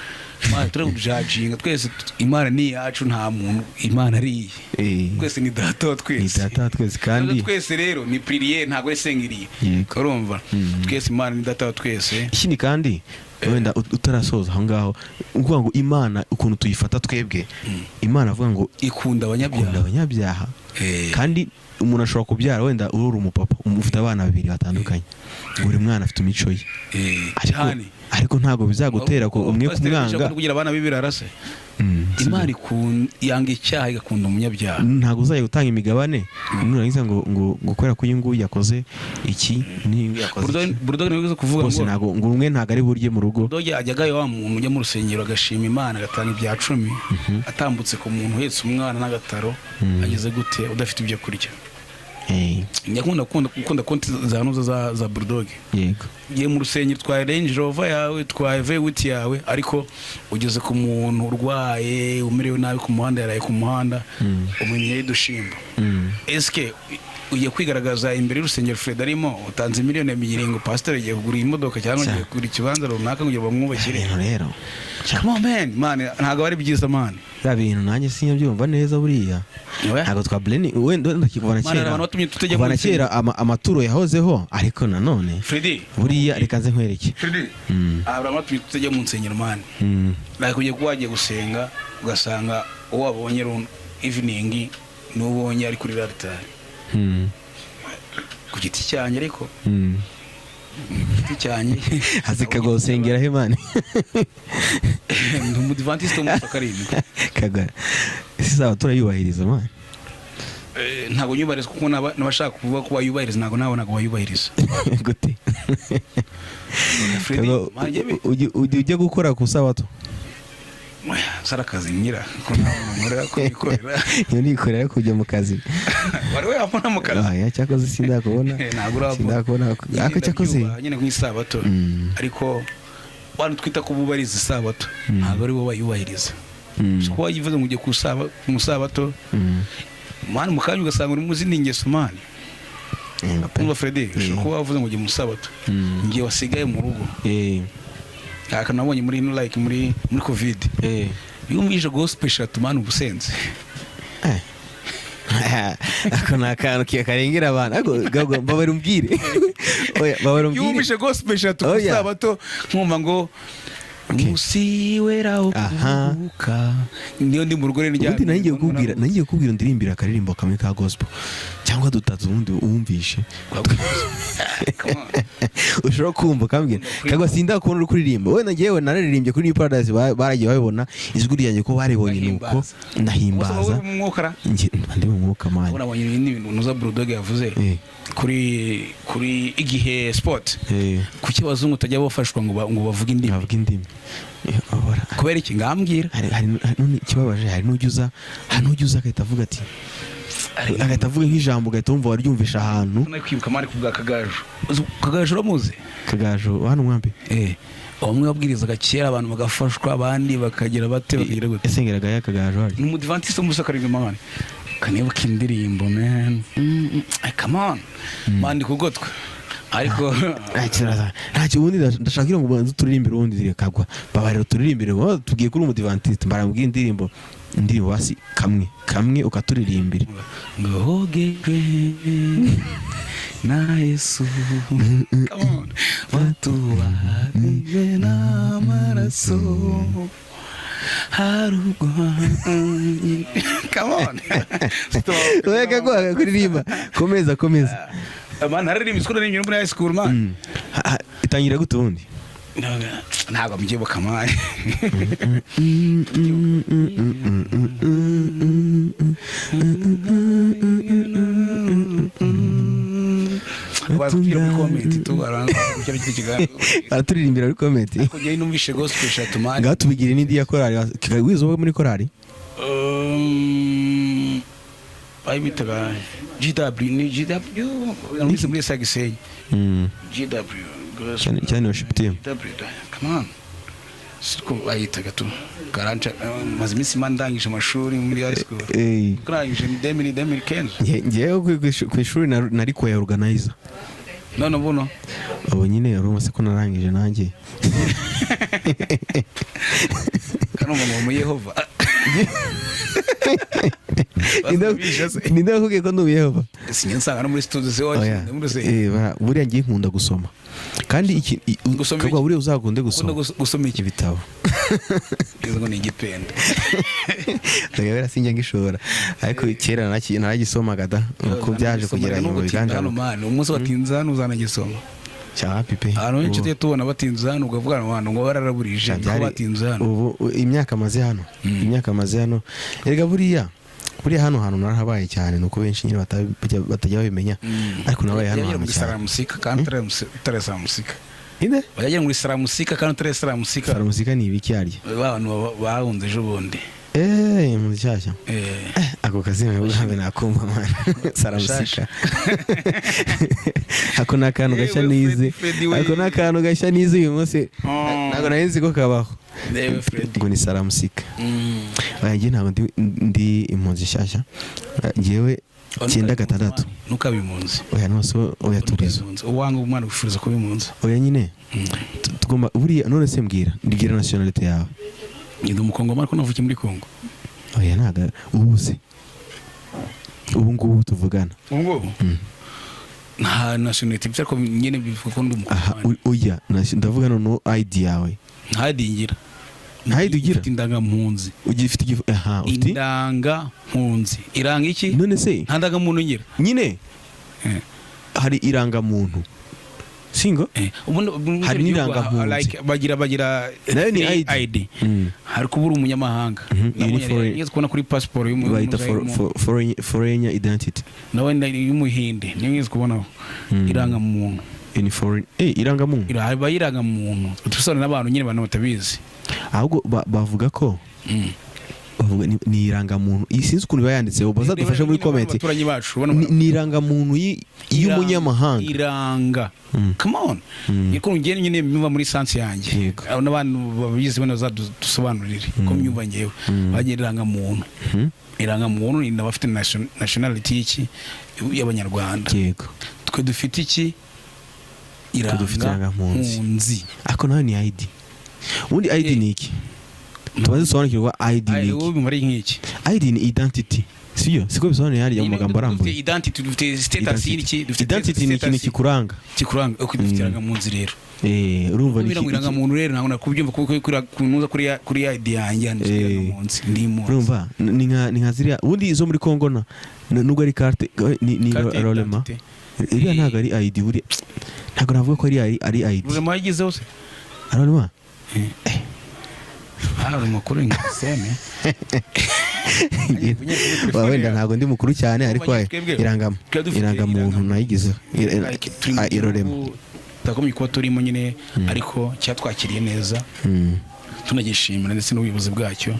man, turi kujudginga twese. Imana ni iyacu, nta muntu Imana ari iye. Twese ni data wa Ni twese. data wa twese kandi. Twese rero ni pluriel, ntabwo ari singulier. Urumva, twese Imana ni data wa twese. Ikindi kandi, wenda utarasoza aho ngaho, ukuvuga ngo Imana ukuntu tuyifata twebwe, Imana avuga ngo ikunda ikunda abanyabyaha. Abanyabyaha. Kandi umuntu ashobora kubyara, wenda uri umupapa ufite abana babiri batandukanye, buri mwana afite imico ye. Ariko, Cyane. ariko ntabwo bizagutera ko umwe Pasiteri kumwanga. Bishop kugira abana b'ibirara se? Sibyo. Imana yanga icyaha, igakunda umunyabyaha. Ntabwo uzajya gutanga imigabane nurangiza ngo kubera ko uyu nguyu yakoze iki n'uyu nguyu yakoze iki. Bulldog niwe uzi kuvuga Bose ngo ntabwo ngo umwe ntabwo ari burye mu rugo. Bulldog ajyagayo, wa muntu ujya mu rusengero agashima Imana, agatanga ibya cumi, atambutse ku muntu uhetse umwana n'agataro, ageze gute, udafite ibyo kurya. Njya gukunda konti za nuza za Bulldog. Ugiye mu rusengero, utwaye Range Rover yawe, utwaye V8 yawe, ariko ugeze ku muntu urwaye, umerewe nabi ku muhanda, yaraye ku muhanda, umwimye y'udushimbo. Eske ugiye kwigaragaza imbere y'urusengero Fred arimo, utanze miliyoni 2 ngo pasiteri agiye kugura imodoka cyangwa agiye kugura ikibanza runaka kugira ngo bamwubakire? Ibintu rero. Come on, man, man, ntabwo ari byiza, man. Bya bintu nanjye sinyabyumva neza buriya. Oya. Ntabwo twa bleni wenda kuva na Man, kera. abantu batumye tutajya Kuva mu na kera amaturo yahozeho, ariko nanone Freddy, buriya reka nze nkwereke. Freddy, abantu batumye tutajya mu nsengero, man. Like ugiye kuba wagiye gusenga, ugasanga uwo wabonye evening n'uwo ubonye ari kuri altari. Ku giti cyanjye, ariko ku giti cyanjye. Hazikaga usengera he, man? Ndi umudivantiste w'umunsi wa karindwi. Kaga isi zaba turayubahiriza, man? Ntabwo nyubahiriza, kuko n'abashaka kuvuga ko bayubahiriza ntabwo nabo ntabwo bayubahiriza. Gute? Freddy, Kaga, man, njyewe- ujya gukora ku sabato? Sara akazi ngira ko nta muntu nkorera, ko nikorera. Iyo nikorera kujya mu kazi. Wari wabona mu kazi? Oya, cyakoze sindakubona. Ntabwo urabona. Sindakubona, ariko cyakoze Ndabyubaha nyine nk'isabato, ariko bantu twita ko bubahiriza isabato ntabwo ari bo bayubahiriza. Kuba wayivuze ngo ugiye ku musabato, man, mu kanya ugasanga uri mu zindi ngeso, man. Yego pe. Umva Freddy, ushobora kuba wavuze ngo ugiye mu sabato, ngiye wasigaye mu rugo. Aka nabonye muri ino, like muri COVID, iyo wumvise gospel eshatu, man, uba usenze. Ako ni akantu karengera abantu, ariko Gago, mbabara umbwire. Oya, mbabara Iyo umbwire. wumvise gospel eshatu ku Oya. sabato, nkumva ngo umunsi wera wo kuruhuka, niyo ndi mu rugo rero Ubundi ndyamye, nari ngiye kukubwira ndirimbira akaririmbo kamwe ka gospel cyangwa dutatu, ubundi wumvishe Come on. ushobora kumva ukambwira. Kagwa, sindakubona uri kuririmba. Wenda njyewe nararirimbye kuri New Paradise, baragiye babibona ijwi ryanjye ko baribonye, nuko Ndahimbaza. ndahimbaza. Ubuse wowe uri mu mwuka ra? Njye mba ndi mu mwuka, man. Nabonye ibindi bintu nuza Bulldog yavuze kuri Igihe Sport. Kuki abazungu utajya bafashwa ngo bavuge indimi? Bavuga indimi. Kubera iki? Ngambwira. Hari none ikibabaje, hari n'ujya uza agahita avuga ati, agahita avuga nk'ijambo, ugahita wumva waryumvisha ahantu. Nari kwibuka, man, ku bwa Kagaju. Uzi Kagaju? Uramuzi? Kagaju hano mwambi? Bamwe babwirizaga kera, abantu bagafashwa, abandi bakagira bate, bakagira gute. Yasengeraga ya Kagaju hari? Ni umudivantiste w'umunsi wa karindwi, man. Kanibuka indirimbo, man. Come on, man, ndi kugotwa, ariko Ntacyo, ubundi ndashaka kugira ngo ubanze uturirimbire, ubundi kagwa babarira uturirimbire. Wowe tubwiye kuri umudivantiste, mbarambwira indirimbo basi kamwe kamwe ukaturirimbira. Ngo hogejwe na Yesu. Come on. Watubarije n'amaraso harugwa. Come on. Stop. Oya kagwa, kuririmba, komeza komeza. Man, nararirimba, isiko naririmbye muri high school, man. Itangira gute ubundi? Ntabwo mbyibuka, man. Baza kutubwira muri comment tu, arabanza gushyira iki kiganiro. Baraturirimbira muri comment. Ariko njyewe numvishe gospel eshatu, man. Ngaho tubigire n'indi ya korali. Wize uba muri korali? Bayibitaga GW, ni GW numvise muri sa Gisenyi. GW. Cyane cyane worship team. GW, come on, siko bayitaga tu karanca. Maze iminsi mba ndangije amashuri muri high school. Kurangije ni 2015. Ngewe ku ishuri nari choir organizer. None buno? Ubu nyine urumva se ko narangije nanjye. Kano umuntu mu Yehova. Ninde wakubwiye ko ndi Yehova? Sinjye nsanga no muri studio se Oya. wacu muri se. Buriya ngiye nkunda gusoma kandi iki Gusoma Kagwa, iki? buriya uzakunde Ukunda gusoma gusoma iki? Ibitabo. Ngize ngo ni igipende. Ndabera sinjya ngishobora, ariko kera naragisomaga da, uko byaje kugera nyuma Hano bikanjanuka. mani, umunsi watinze hano uzanagisoma. Cya pipe. Ahantu henshi tujya tubona batinze hano, ukavuga ngo abantu ngo bararaburije ko batinze hano. Ubu imyaka maze hano, imyaka maze hano erega buriya hano hantu narahabaye cyane, nuko benshi nyine batajya babimenya, ariko nabaye hano Yagera hantu muri cyane. Saramusika kandi utari Saramusika. Inde? Bajya muri Saramusika kandi utari Saramusika. Saramusika ni ibiki yarya? Ba bantu bahunze ejo bundi. Mu nshyashya. Ako kazina nabwo nakumva man, Saramusika, ako ni akantu gashya Yewe, nize. Freddy we. Ako ni akantu gashya nize uyu munsi. Oh. Ntabwo nari nzi ko kabaho. Yewe, Freddy. Ngo ni Saramusika. Oya, njye ntabwo ndi impunzi nshyashya. Njyewe 96. Ntukabe impunzi. Oya, nose oya, turizo. Uwanga umwana wifuriza kuba impunzi. Oya nyine, tugomba buriya. None se mbwira nationality yawe. Ndi umukongomani ariko navukiye muri Kongo. Oya, ntabwo ubu se, ubu ngubu tuvugana? Ubu ngubu nta nationality mfite, ariko nyine bivuga ko ndi Aha. umukongomani. Oya, ndavuga noneho ID yawe. Nta ID ngira. Nta ID ugira? Mfite indangampunzi. Ugifite aha ufite? Indangampunzi iranga iki? None se Nta ndangamuntu ngira. nyine hari irangamuntu singo. Ubundi Hari mu gihugu, n'irangampunzi. Like, bagira Nayo ni three ID. ID. Hari kuba uri umunyamahanga. Iyi ni Nigeze kubona kuri pasiporo Bayita foreign identity. Nawe y'umuhinde niyo nigeze kubonaho irangamuntu. In foreign irangamuntu. Iba irangamuntu dusobanura n'abantu nyine, abantu batabizi. Ahubwo bavuga ko bavuga ni irangamuntu. Iyi sinzi ukuntu iba yanditseho, bazadufashe muri Nyine comment. abaturanyi bacu ubona. Ni irangamuntu y'umunyamahanga. Iranga, come on, niko ngiye nyine myumva muri sense yanjye. Abo n'abantu babizi bano bazadusobanurire ko myumva ngewe bagira irangamuntu. Irangamuntu ni abafite nationality y'iki? Y'abanyarwanda. Twe dufite iki? Twe dufite irangampunzi. Irangampunzi. Ako nayo ni ID. Ubundi ID ni iki? Tubaze dusobanukirwa ID ni iki. Wowe bimara nk'iki? ID ni identity, sibyo? Siko bisobanuye hariya mu magambo Dufite arambuye? identity, dufite status y'iki? Dufite Identity ni ikintu status kikuranga. Kikuranga. Uko dufite irangamunzi rero, Urumva ni kubera ngo irangamuntu rero ntabwo nakubyumva kuko kunuza kuri ID yanjye handitse irangamunzi, ndi impunzi. Urumva ni nka ziriya ubundi izo muri Congo na nubwo ari carte ni Carte rolema. d'identité. Iriya ntabwo ari ID, buriya ntabwo navuga ko ari ID. Rurema yagizeho se? Rolema. Hano uri mukuru nka seme. Wenda ntabwo ndi mukuru cyane, ariko Twebwe- twebwe dufite irangamuntu irangamuntu. nayigizeho. Like, turi mu Irorema. gihugu tutagombye kuba turimo nyine, ariko cyatwakiriye neza, tunagishimira ndetse n'ubuyobozi bwacyo.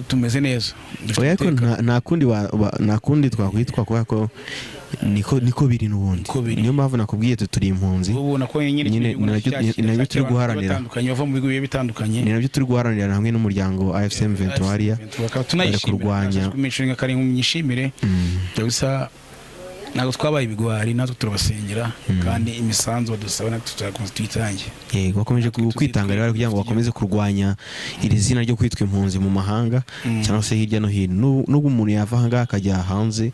Tumeze neza. Dufite Oya, ariko umutekano. nta kundi twakwitwa kubera ko niko biri n'ubundi. Niko biri. Niyo mpamvu nakubwiye turi impunzi. Ubu ubona ko nyine Nyine kino gihugu ni nabyo cyakira turi abantu guharanira. batandukanye bava mu bihugu bigiye bitandukanye. Ni nabyo turi guharanira hamwe n'umuryango AFC M23 hariya. Bakaba tunayishimira. Kurwanya. Kumishimira kari mwishimire kabisa. Ntabwo twabaye ibigwari, natwe turabasengera kandi imisanzu badusaba natwe tuzakomeza tuyitange. Yego, bakomeje Natwe kwitanga rero kugira ngo bakomeze kurwanya iri zina ryo kwitwa impunzi mu mahanga cyangwa se hirya no hino. Nubwo umuntu yava aha ngaha akajya hanze,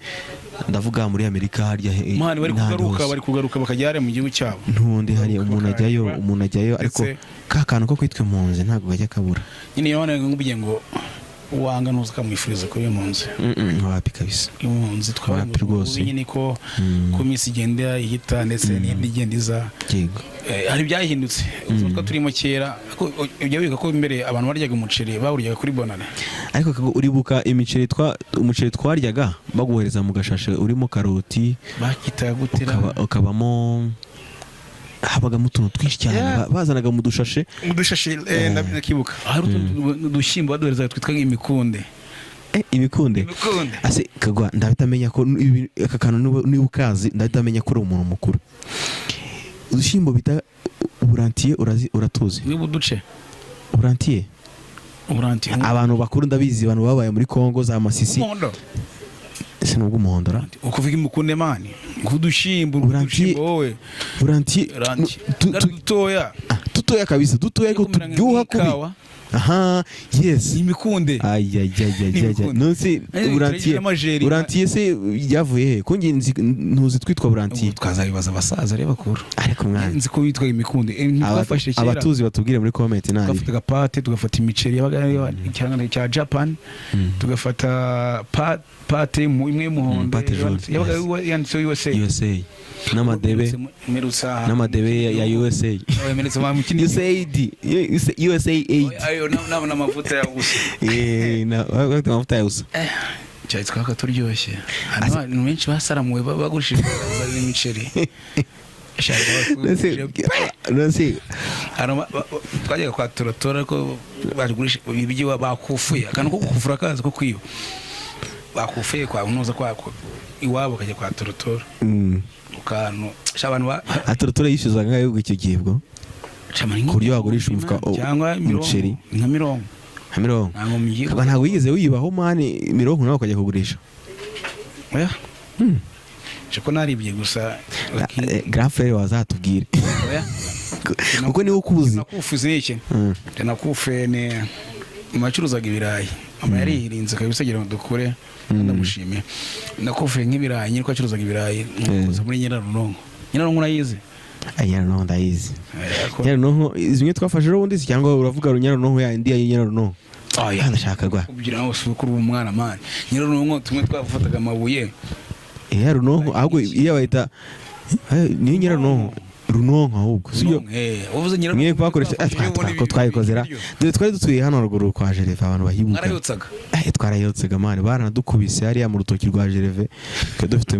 ndavuga muri Amerika harya Mani bari n'ahandi kugaruka, hose. bari kugaruka bakajya hariya mu gihugu cyabo. Ntundi hari umuntu ajyayo, Bakareba. umuntu ajyayo, ariko ka kantu ko kwitwa impunzi ntabwo kajya kabura. Nyine iyo nkubwiye ngo uwanga ntuzi ukamwifuriza kuba impunzi. Wapi kabisa. Impunzi twabaye Wapi mu rwose. bubi nyine, ko ku minsi igenda ihita ndetse n'indi igenda iza. Hari ibyahindutse ubuzima twa turimo kera, ariko ujya wibuka ko mbere abantu baryaga umuceri, bawuryaga kuri Bonane. Ariko Kago, uribuka imiceri twa umuceri twaryaga baguhereza mu gashashe urimo karoti, Bakitaga gutera. Ukabamo, habagamo utuntu twinshi cyane. Bazanaga mu dushashe. Mu dushashi, ndakibuka hari utuntu dushyimbo baduherezaga twitwa nk'imikunde. Ibikunde. Ibikunde. Ase kagwa, ndahita amenya ko aka kantu niba ukazi, ndahita amenya ko uri umuntu mukuru. Udushyimbo bita uburantiye, urazi? Uratuzi? Niba uduce. Uburantiye. Uburantiye. Abantu bakuru, ndabizi, abantu babaye muri Kongo za Masisi. Umuhondo. Ese nubwo umuhondo ra? Ukuvuga imukunde man, nk'udushyimbo. Uburantiye. Udushyimbo wowe. Burantiye. Urantiye. Dutoya. Ah, dutoya kabisa, dutoya ariko Kumera turyoha kubi. nk'ikawa. Aha, yes. Imikunde. Ayayayayaya. Imikunde. Nonse burantiye. N'amajeri. Burantiye se ryavuye he? Ko nge ntuzi twitwa burantiye. Ubu twazabibaza abasaza rero bakuru. Ariko mwana, Nzi ko bitwa imikunde. Twafashe kera. Abatuzi batubwire muri comment nabi. Twafataga pâte, tugafata imiceri yabaga ari ikirangantego cya Japan, tugafata pâte imwe y'umuhondo. Pâte jaune, yabaga yes. yanditseho USA. USA n'amadebe. Mperutse aha. N'amadebe ya USA. Oya, mperutse mu kindi. USAID, USAID. Ayo n'amavuta ya gusa. Eh, na bafite amavuta ya USA. Cyayi twaka turyoshye. Hano abantu benshi basaramuwe bagurishije imiceri. Nonse nonse Hano twajyaga kwa Toratora, ariko bagurisha ibyo bakufuye, akantu ko gukufura kazi ko kwiba bakufuye kwa ntuza kwa iwabo, bakajya kwa Toratora. Ukantu sha abantu ba Atorotora yishyuzaga ngayo icyo gihe bwo? Ku Ku buryo wagurisha umufuka cyangwa mirongo. Umuceri. Nka mirongo. Nka mirongo. Ntabwo mugiye. Kaba ntabwo wigeze wibaho man mirongo nawe ukajya kugurisha? Oya. Je ko naribye gusa. Grand frère wazatubwire. Oya. Kuko niwe ukuzi. Nakufuze ni iki? Nakufe ni mama yacuruzaga ibirayi. Mama yarihirinze kabisa agira ngo dukure, ndamushimiye. Nakufe nk'ibirayi nyine ko yacuruzaga ibirayi nkuza muri Nyirarunonko. Nyirarunonko urayizi? Ay, Nyarunonko ndayizi. Ko- Nyarunonko zimwe twafashe ejo bundi se, cyangwa uravuga Nyarunonko ya indi ya Nyarunonko? Oya. Ndashaka gwa Kugira ngo usukure ubu mwana man. Nyirarunonko tumwe twafataga amabuye. Nyarunonko ahubwo iyo bayita niyo Nyarunonko, Runonko ahubwo, sibyo? Uvuze Nyirarunonko. Mwe twakoresha ko twayikozera, dore twari dutuye hano ruguru kwa Jereve, abantu bahibuka. Mwarayotsaga. Twarayotsaga man, baranadukubise hariya mu rutoki rwa Jereve. Twari dufite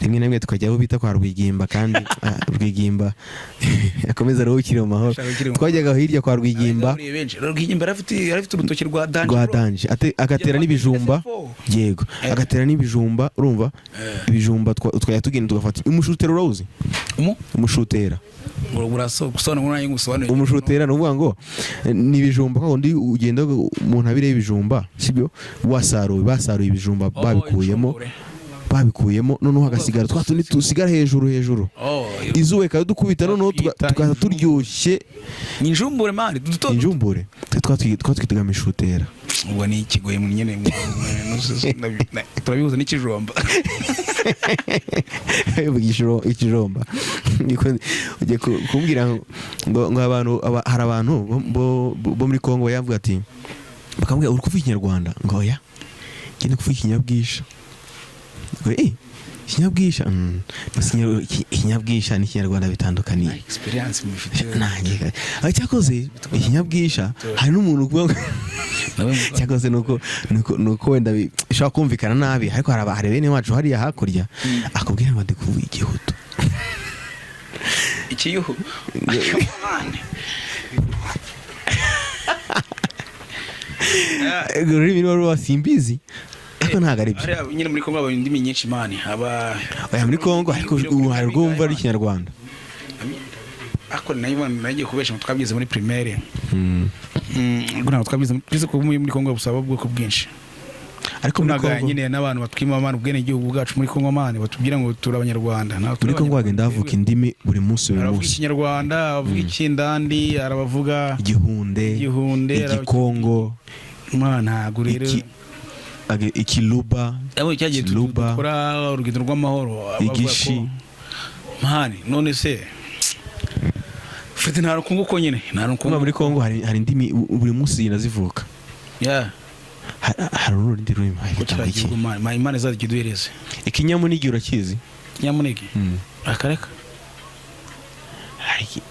rimwe na rimwe tukajya aho bita kwa Rwigimba, kandi Rwigimba akomeza aruhukire mu mahoro. Aruhukire mu Twajyaga hirya kwa Rwigimba. Abagaburiye benshi. Rwigimba yari afite urutoki rwa danger. Rwa danger. Agatera n'ibijumba. Yego, agatera n'ibijumba, urumva ibijumba twajya tugenda tugafata umushutera, urawuzi? Umu? Umushutera. Urasobanura nanjye ngusobanurire. Umushutera ni ukuvuga ngo ni ibijumba kwa kundi ugenda mu ntabire y'ibijumba, sibyo? Wasaruye, basaruye ibijumba, Oh, babikuyemo. injumbure. Babikuyemo, noneho hagasigara twa tundi tusigara hejuru hejuru. Oh, Izuba rikadukubita, noneho Twita tukaza turyoshye. Ni injumbure man, duto. Injumbure. Twe twatwitaga imishutera. Ubwo ni ikigoye mu nyene turabihuza n'ikijumba. Bivuga ikijumba. Ugiye kumbwira ngo abantu hari abantu bo muri Kongo yavuga ati, bakamubwira uri kuvuga ikinyarwanda, ngo oya, ngende kuvuga ikinyabwisha, ngo ikinyabwisha, ikinyabwisha n'ikinyarwanda bitandukaniye. Experience mufite. Nanjye cyakoze ikinyabwisha hari n'umuntu uvuga ngo cyakoze nuko wenda bishobora kumvikana nabi, ariko hari bene wacu hariya hakurya akubwira ngo ndi kuvuga igihutu. Ikiyuhu man. Ururimi ruba simbizi, ariko ntabwo ari byo. Hariya nyine muri Kongo haba indimi nyinshi man, haba Oya, muri Kongo ariko ubu hari urwumva ari ikinyarwanda. Ariko nayo nagiye kubesha ngo twabyize muri primaire. Ubwo ntabwo twabyize, twize ko muri Kongo busaba ubwoko bwinshi. Ariko muri Tunaga Kongo nyine n'abantu batwima man ubwenegihugu bwacu muri Kongo man, batubwira ngo turi abanyarwanda. Ntabwo turi Muri Kongo hagenda Abanyarwanda. havuka indimi buri munsi, buri Hari abavuga munsi. ikinyarwanda, abavuga ikindandi, hari abavuga igihunde, igihunde, igikongo, mwana ntabwo rero ikiluba. Abo cyagiye Kiluba. dukora urugendo rw'amahoro bavuga Igishi. Man none se ufite nta rukungu ko nyine nta Kuba rukungu. Muri Kongo hari indimi buri munsi zigenda zivuka. Hari urundi rurimi Ko bahita kiriya iki? gihugu man, Imana izakiduhereze. Ikinyamunigi urakizi? Nyamunigi? Akareka.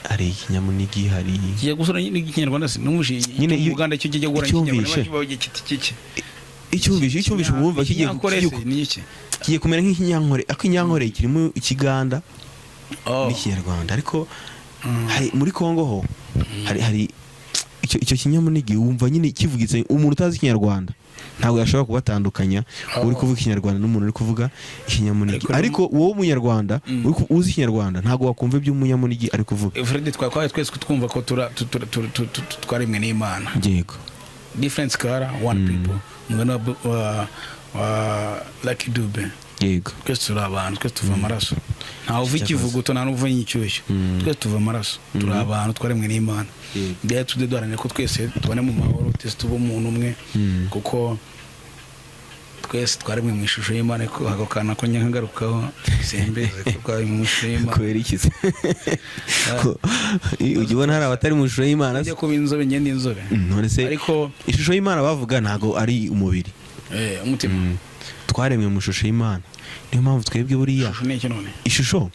Hari ikinyamunigi, hari Kijya gusura n'ikinyarwanda se numvise Nyine mu Uganda cyo kijya guhura icyumvishe. n'ikinyarwanda kiba kiti kiki. Icyumvishe wumva kigiye Ikinyankore kigiye se ni iki? Kigiye kumera nk'ikinyankore, ariko inyankore kirimo ikiganda Oh. n'ikinyarwanda, ariko Mm. hari muri Kongo ho hari Icyo Kinyamunigi wumva nyine kivugitse. Umuntu utazi Ikinyarwanda ntabwo yashobora kubatandukanya, uri kuvuga Ikinyarwanda n'umuntu uri kuvuga Ikinyamunigi. Ariko Ariko wowe Umunyarwanda uzi Ikinyarwanda ntabwo wakumva ibyo Umunyamunigi ari kuvuga. Fred, twakabaye twese twumva ko twaremwe n'Imana. Different color, one people, umugani wa Lucky Dube. Twese turi abantu, twese tuva amaraso. Ntawe uva ikivuguto, nta n'uva inshyushyu. Twese tuva amaraso, turi abantu, twaremwe n'Imana. Rero tujye duharanira ko twese tubane mu mahoro, twese tuba umuntu umwe, kuko twese twaremwe mu ishusho y'Imana. Ariko ako kantu ko nyagarukaho, simbizi ko twaremwe mu ishusho y'Imana. Kubera iki se? Ujya ubona hari abatari mu ishusho y'Imana se? Njya kuba inzobe, ngenda inzobe. None se Ariko ishusho y'Imana bavuga ntabwo ari umubiri. Umutima. Twaremwe mu ishusho y'Imana, niyo mpamvu twebwe buriya Ishusho ni iki none? Ishusho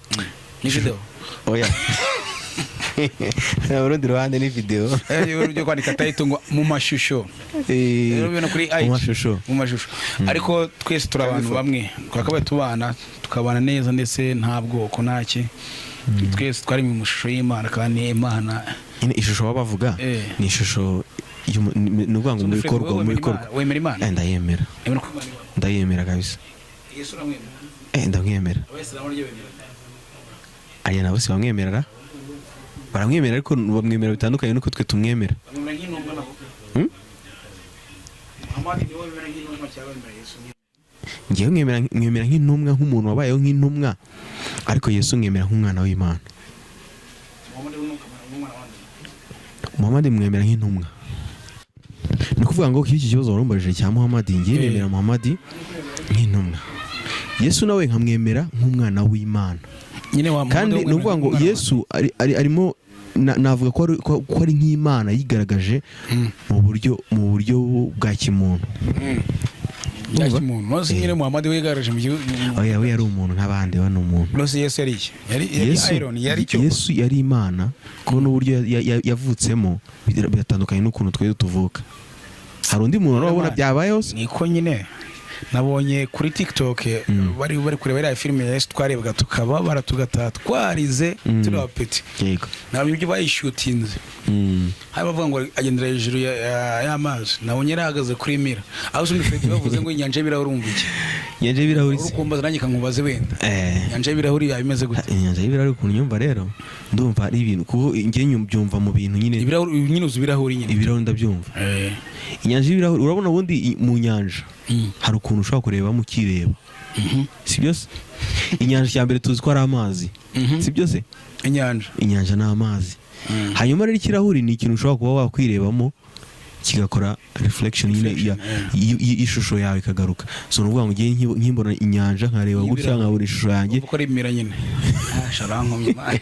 Ni video? Oya, mu rundi ruhande ni video. Byo kwandika title ngo "Mu mashusho". Rero bino kuri Mu IG. mashusho. Mu mashusho. Ariko twese turi abantu bamwe, twakabaye tubana, tukabana neza, ndetse nta bwoko, ntaki. Twese twari mu ishusho y'Imana, kandi Imana Nyine ishusho baba bavuga ni ishusho ni ukuvuga ngo mu Fred, bikorwa, wowe mu wemera bikorwa. Imana? Wemera Imana? Ndayemera. Wemera ko Imana ibaho? Ndayemera kabisa. Yesu uramwemera? Ndamwemera. Abayisilamu ryo bemera? Aya nabo si bamwemera ra? Baramwemera, ariko bamwemera bitandukanye n'uko twe tumwemera. Bamwemera nk'intumwa nabo? Hmm? Muhammad niwe wemera nk'intumwa cyangwa wemera Yesu? Ngewe mwemera nk'intumwa, nk'umuntu wabayeho nk'intumwa, ariko Yesu mwemera nk'umwana w'Imana. Muhammad we nk'umwana wandi? Muhammad mwemera nk'intumwa. Ni ukuvuga ngo iki kibazo warumbajije cya Muhammad, ngewe nemera Muhammad nk'intumwa, Yesu nawe nkamwemera nk'umwana w'Imana. Nyine wa Kandi ni ukuvuga ngo Yesu arimo navuga ko ari nk'Imana yigaragaje mu buryo bwa kimuntu. Bya Urumva? kimuntu. None se nyine Muhammad we yigaragaje mu gihugu? Oya, we yari umuntu nk'abandi, we ni umuntu. None se Yesu yari iki? Yari Yesu, iron, yari icyo? Yesu yari Imana, kuko n'uburyo yavutsemo biratandukanye n'ukuntu twari tuvuka. Hari undi muntu urabona byabayeho se? Niko nyine nabonye kuri TikTok bari kureba iriya filime ya Yesu twarebaga tukababara, tugataha twarize, turi abapeti. Nabonye ibyo bayishutinze. Hari bavuga ngo agendera hejuru y'amazi, nabonye yari ahagaze kuri mira. Aho usundi Fred bavuze ngo inyanja y'ibirahuri, urumva iki? Inyanja y'ibirahuri Uri se? kumbaza, nanjye kankubaze wenda. Inyanja y'ibirahuri yaba imeze gute? Inyanja y'ibirahuri ukuntu nyumva rero, ndumva ari ibintu, kuko njye byumva mu bintu nyine. Ibirahuri nyine, uzi ibirahuri nyine. Ibirahuri ndabyumva. Inyanja y'ibirahuri, urabona ubundi mu nyanja hari ukuntu ushobora kurebamo ukireba, si byo se? Inyanja cya mbere tuzi ko ari amazi, si byo se? Inyanja. Inyanja ni amazi. Hanyuma rero ikirahuri ni ikintu ushobora kuba wakwirebamo kigakora reflection nyine Reflection, ishusho yawe ikagaruka. So ni ukuvuga ngo ngiye nkimbona inyanja nkareba gutya, Y'ibirahuri. nkabona ishusho yanjye. Uko ari imira nyine. Ah, sharankomye man.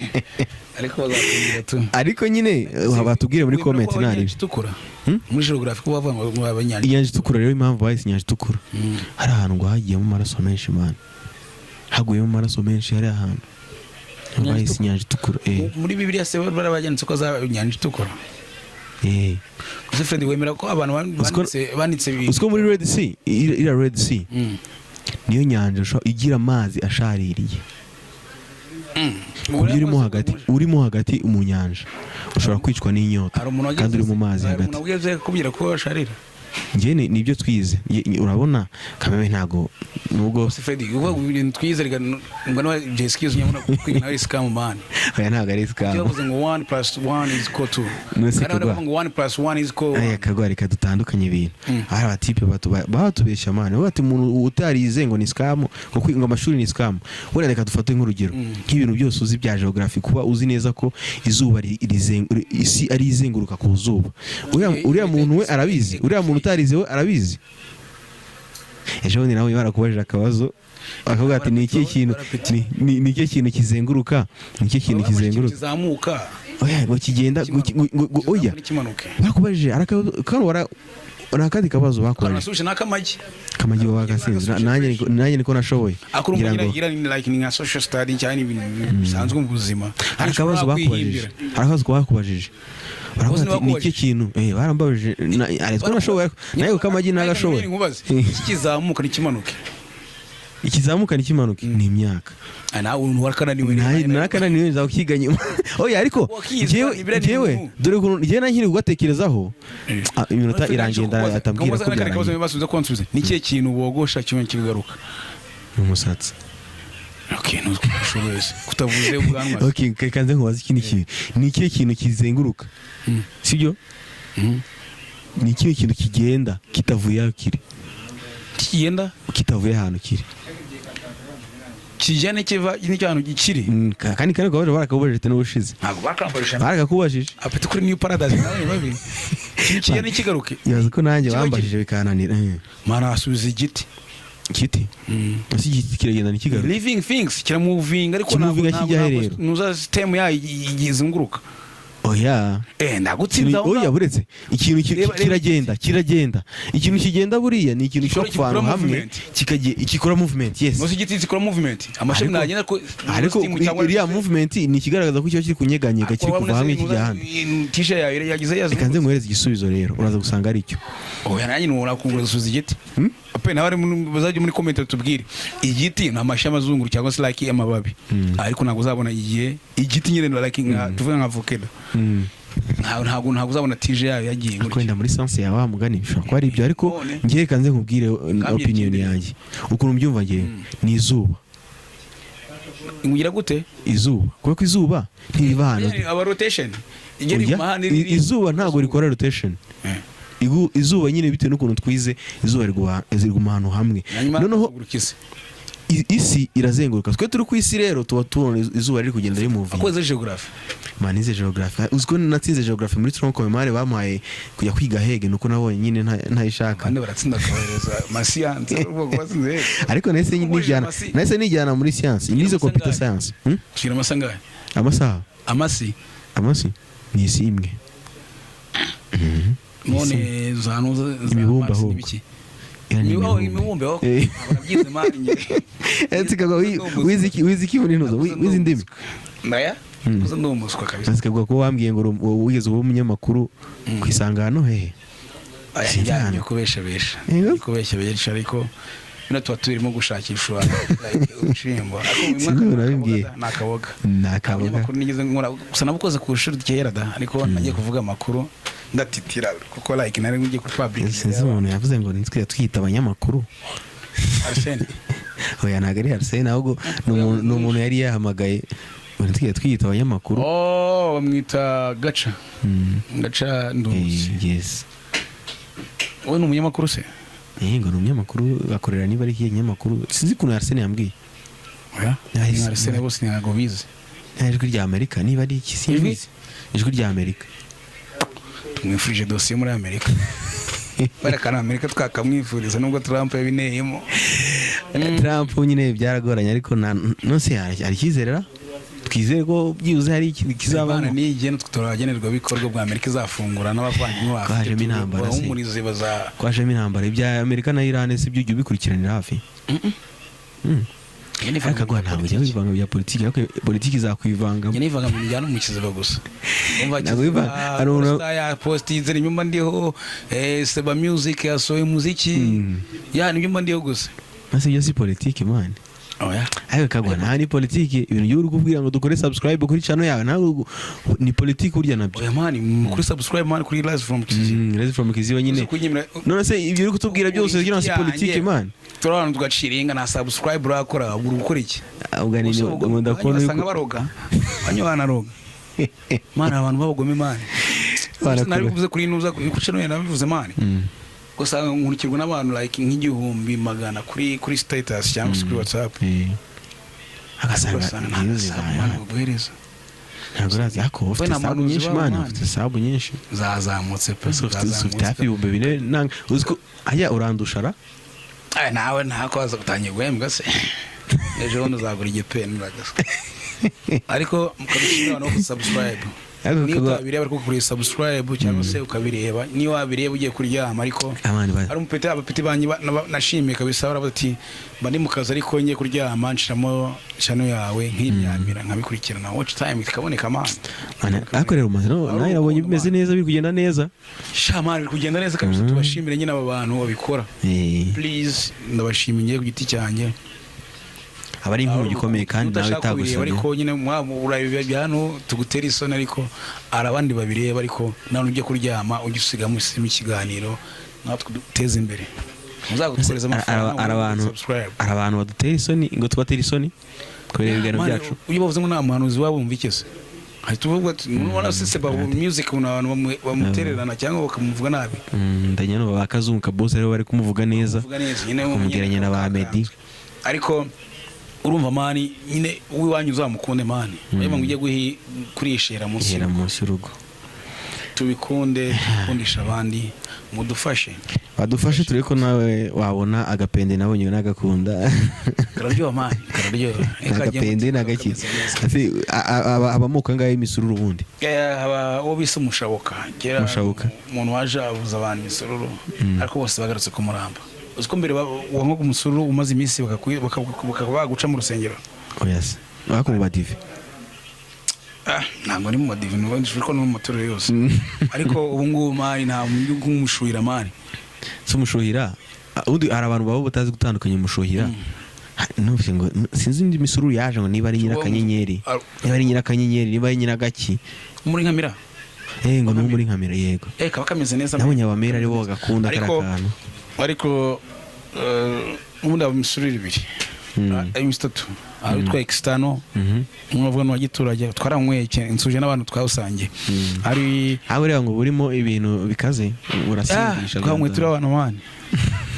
Ariko bazatubwira tu. Ariko nyine batubwire muri Wemera comment. ko Nari inyanja itukura? Hmm? Muri geography ko bavuga ngo aba inyanja. Inyanja itukura rero, impamvu bahise inyanja itukura, hari ahantu ngo hagiyemo amaraso menshi man, haguyemo amaraso menshi hari ahantu. Inyanja Bahise itukura? inyanja itukura. Muri Bibiliya se barabagendetse ko azaba inyanja itukura? Eh. Ese Fred, wemera ko abantu banditse ibintu? Uziko muri Red Sea, iriya Red Sea niyo nyanja igira amazi ashaririye, ku buryo urimo hagati mu nyanja ushobora kwicwa n'inyota Hari umuntu kandi uri mu mazi hari hagati. umuntu wageze kubwira ko asharira? Njye nibyo twize. Urabona kameme ntago nubwo Se Fred, uvuga ibintu twize rega, ngo nawe ibyo excuse nyamara kwiga nawe scam man. Oya, ntabwo ari scam. Bavuze ngo 1 plus 1 is equal to None se Kandi Kagwa? baravuga ngo 1 plus 1 is equal Aya kagwa, reka dutandukanye ibintu. Hari abatipe batubeshya man, bati umuntu utarize ngo ni scam, ngo ngo amashuri ni scam. Wenda reka dufate nk'urugero nk'ibintu byose uzi bya geography, kuba uzi neza ko izuba isi ari izenguruka ku zuba. Uriya muntu we arabizi? Uriya muntu utarize we arabizi? Ejo bundi nawe barakubajije akabazo, bakavuga ati ni ikihe kintu ni ikihe kintu kizenguruka, ni ikihe kintu kizenguruka? Kizamuka. Oya, ngo kigenda ngo oya. Kimanuke. Barakubajije kano ni akandi kabazo bakubajije. Kanasubije n'akamagi. Kamagi baba bagasinze. Nanjye niko nashoboye. Akurumva Ngira ngira ngo ngira ni like ni nka social study cyangwa ni ibintu bisanzwe mu buzima. Hari akabazo bakubajije, hari akabazo bakubajije, baravuga Bose ati ni iki ntibakubajije. kintu, barambabajije ari two nashoboye, ariko nawe kamagi ntagashoboye. Nkubaze, iki kizamuka ntikimanuke? Ikizamuka ntikimanuke ni imyaka. Ah, nawe warakananiwe. Narakananiwe, nzakukiga nyuma. Oya, ariko Wakize, njyewe ibira ni njyewe ibintu. Dore ukuntu njyewe nankiri kugatekerezaho. Ah, iminota irangiye, atambwira ko byarangiye. Basubiza ko nsubize. Ni ikihe kintu wogosha kimwe kigaruka? Ni umusatsi. Okay, ntuzwi ushoboye se kutavuze ubwanwa? Okay, reka nze nkubaze ikindi kintu. Ni ikihe kintu kizenguruka, sibyo? Ni ikihe kintu kigenda kitavuye aho kiri? Kigenda Kitavuye ahantu kiri. Kijya n'ikiva n'icyo kiri. Kandi kane kabaje barakabubajije n'ubushize. Ntabwo bakambarisha. Barakakubajije. Apeti kuri New Paradise nawe babiri, ikintu kijya n'ikigaruke. Ibaze ko nanjye Kiba bambajije bikananira. Mana, asubiza igiti. Igiti? Ese igiti kiragenda ntikigaruke? Living things kiramuvinga, ariko Kimuvinga ntabwo kijya he ntabwo rero? Nuza system yayo izunguruka. Oya. Ndagutsinda aho Oya, ngaho. buretse ikintu Reba kiragenda, kiragenda. Ikintu kigenda buriya ni ikintu Gikora gishobora kuva ahantu hamwe movement. kikagiye gikora movement, yes. Nuza igiti zikora movement, amashami nagenda, ariko Ariko steam cyangwa iriya movement ni ikigaragaza ko kiba kiri kunyeganyega, kiri kuva hamwe kijya ahandi. Tisha yayo yagize Reka nze yazungurutse. nguhereze igisubizo rero, uraza gusanga ari cyo. Oya, nanjye nubona kungura gusubiza igiti. Ape nawe ari bazajya muri comment tubwire. Igiti ni amashami azunguruka cyangwa se like amababi, ariko ntabwo uzabona igihe igiti nyine like nka tuvuge nka avocado, ntabwo uzabona tige yayo yagiye Ariko gutya. wenda muri sense yawe, wa mugani, bishobora kuba ari ibyo, ariko None. ngewe reka nze nkubwire Kambwira opinion ikindi. yanjye ukuntu mbyumva ngewe ni izuba. Ngira gute? Izuba, kubera ko izuba ntiriva ahantu. Aba rotation igera Oya, mu mahandi. izuba ntabwo rikora rotation. Izuba nyine, bitewe n'ukuntu twize, izuba riguma ahantu hamwe. Hanyuma Noneho azunguruka isi. Isi irazenguruka, twe turi ku isi rero tuba tubona izuba riri kugenda rimuvinga. Akoze geography. Man, nize geography. Uzi ko natsinze geography muri tronc commun, bamuhaye kujya kwiga hege, nuko nabonye nyine ntayishaka. Abandi baratsinda akabohereza masiyanse, ubwo batsinze. Ariko nahise Ubujije nijyana amasi. Nahise nijyana muri science, nize Amasaha computer angahe? science. Tugira amasangahe? Amasaha? Amasi. Amasi ni isi imwe. None za nuza za Imibumbe Mars ahubwo. n'ibiki? Iriya ni Oh, imibumbe. imibumbe, oh. Barabyize man njye. Ese kagwa wize iki muri ntuzo? Wize indimi? Ndaya uza ndi umuswa kabisa. Ese kagwa ko wambwiye ngo wigeze uba umunyamakuru ku Isangano hehe? Aya, Sinzi njya ahantu. kubesha besha. Yego. Kubeshya besha, ariko bino tuba turimo gushakisha like urushimbo. Ariko uyu Sinzi mwaka ukuntu nabimbwiye. ni akaboga. Ni akaboga. Abanyamakuru nigeze nkora gusa, nabukoze ku ishuri kera da, ariko nagiye kuvuga amakuru ndatitira kuko like nari ngiye kuri public. Sinzi umuntu yavuze ngo nitwe twiyita abanyamakuru. Arsene. Oya, ntabwo ari Arsene, ahubwo ni umuntu yari yahamagaye ngo nitwe twiyita abanyamakuru. Oh, bamwita Gaca. Gaca Nduzi. Yes. Wowe ni umunyamakuru se? Ngo ni umunyamakuru, akorera niba ari ikihe kinyamakuru, sinzi ukuntu Arsene yambwiye. Oya. Nice. Ni Arsene bose ntabwo bize. Nta Ijwi rya Amerika niba ari iki, simbizi, Ijwi rya Amerika. Tumwifurije dosiye muri Amerika, barekana Amerika twakamwifuriza nubwo Trump yabineyemo. Trump nyine byaragoranye, ariko nonse hari icyizere ra? Twizere ko byibuze hari ikintu Imana kizabamo. Nigena twe turabagenerwabikorwa bwa Amerika izafungura n'abavandimwe bafite. Kwajemo intambara se. Bahumurize baza. Kwajemo intambara ibya Amerika na Iran, si byo ujya ubikurikiranira hafi? Ariko agwa ntabwo ujya wivanga bya politiki, ariko politiki izakwivangamo. Njye nivanga mu bijyana mu Kiziba gusa. Umva. Ntabwo hari umuntu- Kiziba ya postinze inyuma ndiho, Seba Music yasohoye umuziki ya nibyo mba ndiho gusa. Mase ibyo si politiki, man. Oya. Ariko kagwa nta ni politiki, ibintu by'uri kubwira ngo dukore subscribe kuri channel yawe ntabwo ni politiki burya nabyo. Oya man, kuri subscribe man, kuri Live from Kiziba. Live from Kiziba nyine. Uzi kunyemera- None se ibyo uri kutubwira byose kugira ngo si politiki, man? Turi abantu tugacira inga, nta subscribe urakora, uri gukora iki? Ubwo ni nkunda kubona basanga baroga, banywa banaroga man, abantu b'abagome man. Barakora. Nari kuri nuza kuri channel yawe nabivuze man. Gusa nkurikirwa n'abantu like nk'igihumbi magana kuri status cyangwa se kuri WhatsApp. Agasanga ugasanga nta views sub zawe. Man baguhereza. Ntabwo urazi, ariko ufite nta sub muntu nyinshi uzibaho, man. man. Ufite sub nyinshi. Zazamutse pe. Ese ufite zazamutse hafi pe. 4000 nanga uzi ko ajya urandusha ra? Aya, nawe ntako waza gutangira guhembwa se, ejo bundi uzagura igipeni uragasa, ariko mukabishyira abantu bo subscribe. Ariko Niba utabireba, ariko kuri subscribe cyangwa se ukabireba, niba wabireba ugiye kuryama, ariko Abandi hari umupeti, abapeti banjye nashimiye kabisa, baravuga ati mba ndi mu kazi ariko ngiye kuryama nshiramo channel yawe nkiryamira nkabikurikirana, watch time ikaboneka man. Man, ariko rero umaze Ari nawe nabonye urukundo, bimeze man. neza, biri kugenda neza. Sha man, biri kugenda neza kabisa, tubashimire nyine aba bantu babikora. Please, ndabashimiye ku giti cyanjye. Aba ari inkunga ikomeye kandi nawe Udashaka kubireba, itagusabye. Ariko nyine urabibya bya hano tugutera isoni, ariko hari abandi babireba. Ariko nawe ujye kuryama ujye usigamo ikiganiro, natwe duteze imbere, muzagutwereza amafaranga. Hari abantu Subscribe. Hari abantu badutera isoni, ngo tubatera isoni kubera ibiganiro Man, byacu. Iyo bavuze ngo nta muhanuzi wabo, wumva iki se? Hahita uvuga ati nubona se Babu Music, ubona abantu bamutererana cyangwa bakamuvuga nabi. Ndajya numva ba Kazungu Kabose rero bari kumuvuga neza. Bamuvuga neza nyine. Bakamugereranya na ba Meddy. Ariko urumva man, nyine uw'iwanyu uzamukunde man, niyo mpamvu ujye kurishera munsi. Ihera munsi y'urugo. Tubikunde, dukundisha abandi, mudufashe. Badufashe turebe ko nawe wabona agapende, nabonye nagakunda. Kararyoha man, kararyoha. Agapende ni agaki? Ese, aba amoko angahe y'imisururu ubundi? Haba uwo bise umushabuka kera. Umushabuka. Umuntu waje abuza abantu imisururu, ariko bose bagarutse ku muramba. Uzi ko mbere wanywaga umusururu umaze iminsi bakaba baguca mu rusengero? Oya se, ariko mu badive? Ah, ntabwo ari mu madive, ariko no mu matorero yose. Ariko ubu ngubu man, nta muntu nk'umushuhira man. Si umushuhira. Ubundi hari abantu baba batazi gutandukanya umushuhira. Numvise ngo sinzi indi misururu yaje, ngo niba ari nyirakanyenyeri, niba ari nyirakanyenyeri, niba ari nyiragaki. Muri nkamira. Eh, ngo ni uwo muri nkamira, yego. Eh, kaba kameze neza. Nabonye abamera aribo bagakunda kariya Ariko kantu. ariko ubundi haba imisururu ibiri. Ah, itatu. Hari witwa extano, umwe bavuga n'uwa giturage, twaranyweye cyane, nsuje n'abantu twawusangiye. Hari Aho ureba ngo burimo ibintu bikaze, urasindisha. Twanyweye turi abantu man,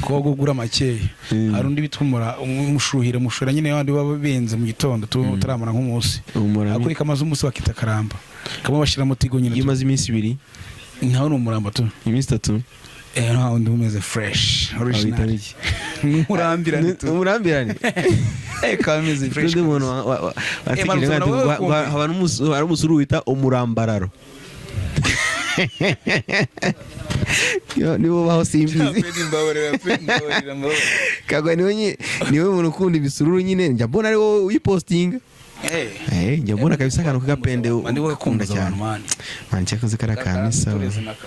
ko gugura makeya. Hari undi bita umushuhira, umushura nyine abandi baba benze mu gitondo tutaramara nk'umunsi. Umurami. Akuri kamaze umunsi bakita karamba, kamwe bashyiramo tigo nyine. Iyo umaze iminsi 2? Nkaho ni umuramba tu. Iminsi 3? Eh, nta wundi umeze fresh. Awita Original. iki? Umurambirane tu. Umurambirane. Eh, kameze fresh. Undi muntu Eh, man, watekereje uzabona ngo wowe kumbi. haba hari umusuru wita umurambararo. Yo, nibo baho simbizi. Mbabarira pe, mbabarira, mbabarira. Kagwa niwe niwe muntu ukunda ibisururu nyine, njya mbona ari wowe uyipostinga. Eh. Eh, njya mbona kabisa akantu k'agapende Mandi wowe ukunda kumbuza cyane. abantu man. Man, cyakoze kariya kantu ni sawa.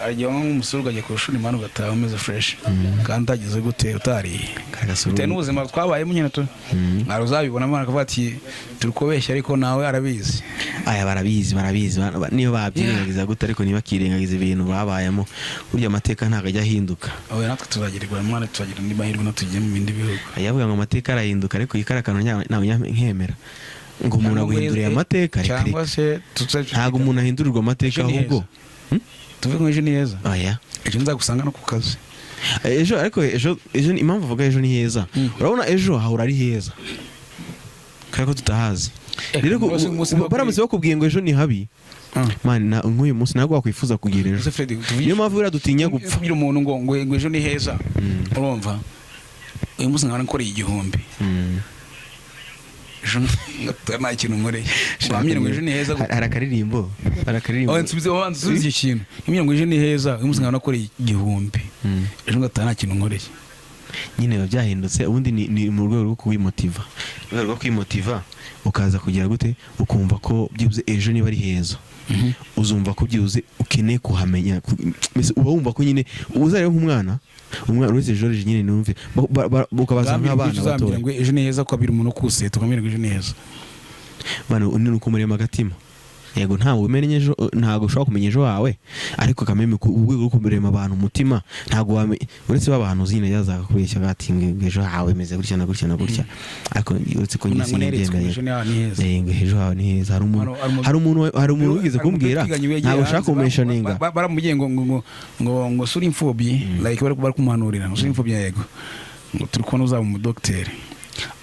Arya nk'umusuru ukajya ku ishuri man, ugataha umeze fresh kandi utagize gute, utariye. Kariya gasururu. Bitewe n'ubuzima twabayemo nyine tu, hari uzabibona man akavuga ati turi kubeshya, ariko nawe arabizi. Aya, barabizi, barabizi. Niyo babyirengagiza gute, ariko ntibakirengagiza ibintu babayemo. Burya amateka ntabwo ajya ahinduka. Oya, natwe tuzagirirwa mwana, tuzagira andi mahirwe no tugiye mu bindi bihugu. Ajya avuga ngo amateka arahinduka, ariko iyi kariya kantu ntabwo nkemera ngo umuntu aguhinduriye amateka. Reka Cyangwa reka. se Ntabwo umuntu ahindurirwa amateka. Ejo ni Ahubwo tuve ngo ejo ni heza. Oya. Ejo nzagusanga no ku kazi. Ejo, ariko ejo impamvu avuga ejo ni heza, urabona ejo hahora ari heza kubera ko tutahazi. Rero baramutse bakubwiye ngo ejo ni habi, man, nk'uyu munsi ntabwo wakwifuza kugira ejo. Ese Fred, Niyo mpamvu buriya dutinya gupfa. kubwira umuntu ngo ejo ni heza, urumva uyu munsi nkaba nkoreye 1000, ejo nta kintu nkoreye, wambwira ngo ejo ni heza gute? Hari akaririmbo, hari akaririmbo. Oh, nsubize, wanze usubize icyo kintu. Wambwira ngo ejo ni heza, uyu munsi nkaba nakoreye 1000, ejo ngataha nta kintu nkoreye. Nyine biba byahindutse. Ubundi ni mu rwego rwo kuwimotiva, mu rwego rwo kwimotiva, ukaza kugira gute, ukumva ko byibuze ejo niba ari heza, uzumva ko byibuze ukeneye kuhamenya, mbese uba wumva ko nyine uzareba nk'umwana, umwana uretse George nyine numve ukabaza nk'abana Uzambwira batoya. ngo ejo ni heza, ukabwira umuntu kuseta, ukamubwira ngo ejo ni heza. Bana, ni uko umurema agatima. Yego, ntabwo umenya ejo, ntabwo ushobora kumenya ejo hawe, ariko kameme ku rwego rwo kumurema abantu umutima, ntabwo wamenya uretse babahanuzi nyine yazaga kubeshya ati ngo ejo hawe meze gutya na gutya na gutya, ariko uretse ko njye Ngo neretswe ngo sinbyemera. ejo ni heza. Eh, ngo ejo hawe ni heza. Hari umuntu hari umuntu wigeze Hari umuntu kumbwira, twiganye yagiye ntabwo ushaka hanze, kumentioninga. Baramubwiye ngo suri imfubyi, like bari kumuhanurira ngo suri imfubyi, yego, ngo turi kubona uzaba umudogiteri,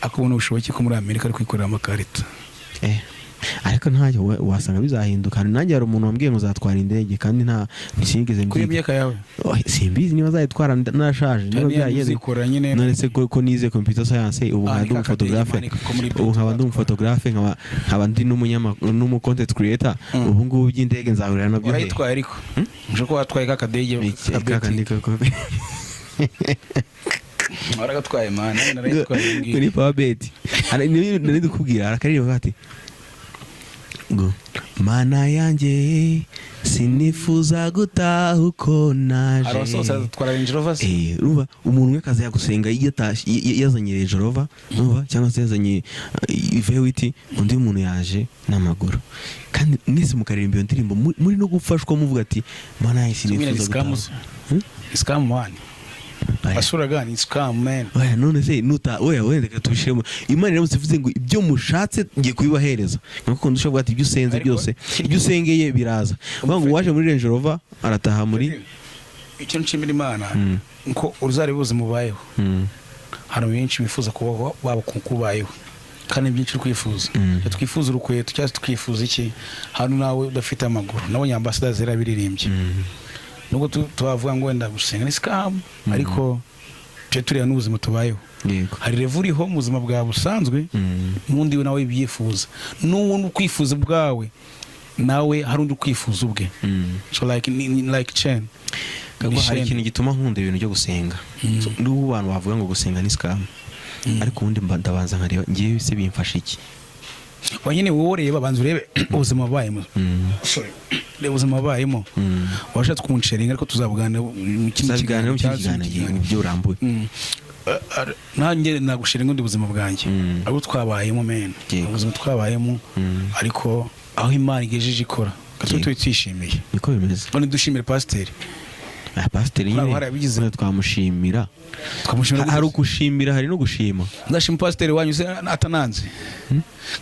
akabona ubushoboke ko muri Amerika ari kwikorera amakarita. Eh, ariko ntacyo, wasanga bizahinduka. Nanjye hari umuntu wambwiye ngo uzatwara indege kandi nta ntisinigeze Kuri iyo mbyiga. myaka yawe? Oh, simbizi niba azayitwara narashaje, niba Cyane byarageze. uzikorera nyine. None se ko nize computer science, ubu Ah, nkaba ni ndi ka kadege, umufotographe, man, ko muri ubu nkaba ndi Beta. umufotographe, nkaba ndi n'umu content creator, ubu ngubu by'indege nzahurira nabyo he? Warayitwaye, ariko uje ko watwaye ka kadege Iki- ka kakandi betting. Waragatwaye man, nanjye narayitwaye ngiyi. Ni power bet. Nari ndikubwira, hari akaririmbo kati Ngo "Mana yanjye, sinifuza gutaha uko naje." Hari abasohotse atwara Range Rover se? Urumva umuntu umwe akaza yagusenga yazanye Range Rover, urumva, cyangwa se yazanye V8, undi muntu yaje n'amaguru, kandi mwese mukaririmba iyo ndirimbo muri no gufashwa, muvuga ati: "Mana yanjye, Tumwe ni sinifuza scam gutaha." Se. Scam one. Oya. Asuraga ni scam, man. Oya, none se nuta, oya, wenda reka tubishiremo. Imana iramutse ivuze ngo ibyo mushatse ngiye kubibahereza, nkuko ushobora kuvuga ati ibyo usenze Ariko byose, ibyo usengeye biraza, uvuga ngo uwaje muri Range Rover arataha muri Icyo nshimira Imana nko uzareba ubuzima ubayeho, hari benshi bifuza kubaho waba kubayeho, kandi byinshi uri kwifuza. Iyo twifuza urukweto cyangwa se twifuza iki, hano nawe udafite amaguru. Nabonye ambassador yarabiririmbye. Nubwo tubavuga ngo wenda gusenga ni scam, ariko tujye tureba n'ubuzima tubayeho. Hari level uriho mu buzima bwawe busanzwe, n'undi we nawe byifuza, n'uwundi ukwifuza bwawe nawe hari undi ukwifuza ubwe. So like ni like chain. Kagwa, Ni hari chain. ikintu gituma nkunda ibintu byo gusenga. So, n'ubu abantu bavuga ngo gusenga ni scam, ariko ubundi ndabanza nkareba ngewe se bimfasha iki? Wa nyine wowe reba, banza urebe ubuzima wabayemo. Sorry, reba ubuzima wabayemo. Washatse kunsharinga, ariko tuzabuganira mu kindi Tuzabiganira mu kindi cyangwa se mu kiganiro mu buryo burambuye. Nanjye nagusharinga undi buzima bwanjye, abo twabayemo, men. Ubuzima twabayemo, ariko aho Imana igejeje ikora gatatu, tuba twishimiye. Niko bimeze. None dushimire pasiteri. Ah, pasiteri Nta nyine ruhare yabigize. nyine twamushimira. Twamushimira. Hari ugushimira, hari no gushima. Ndashima pasiteri wanyu se atananze,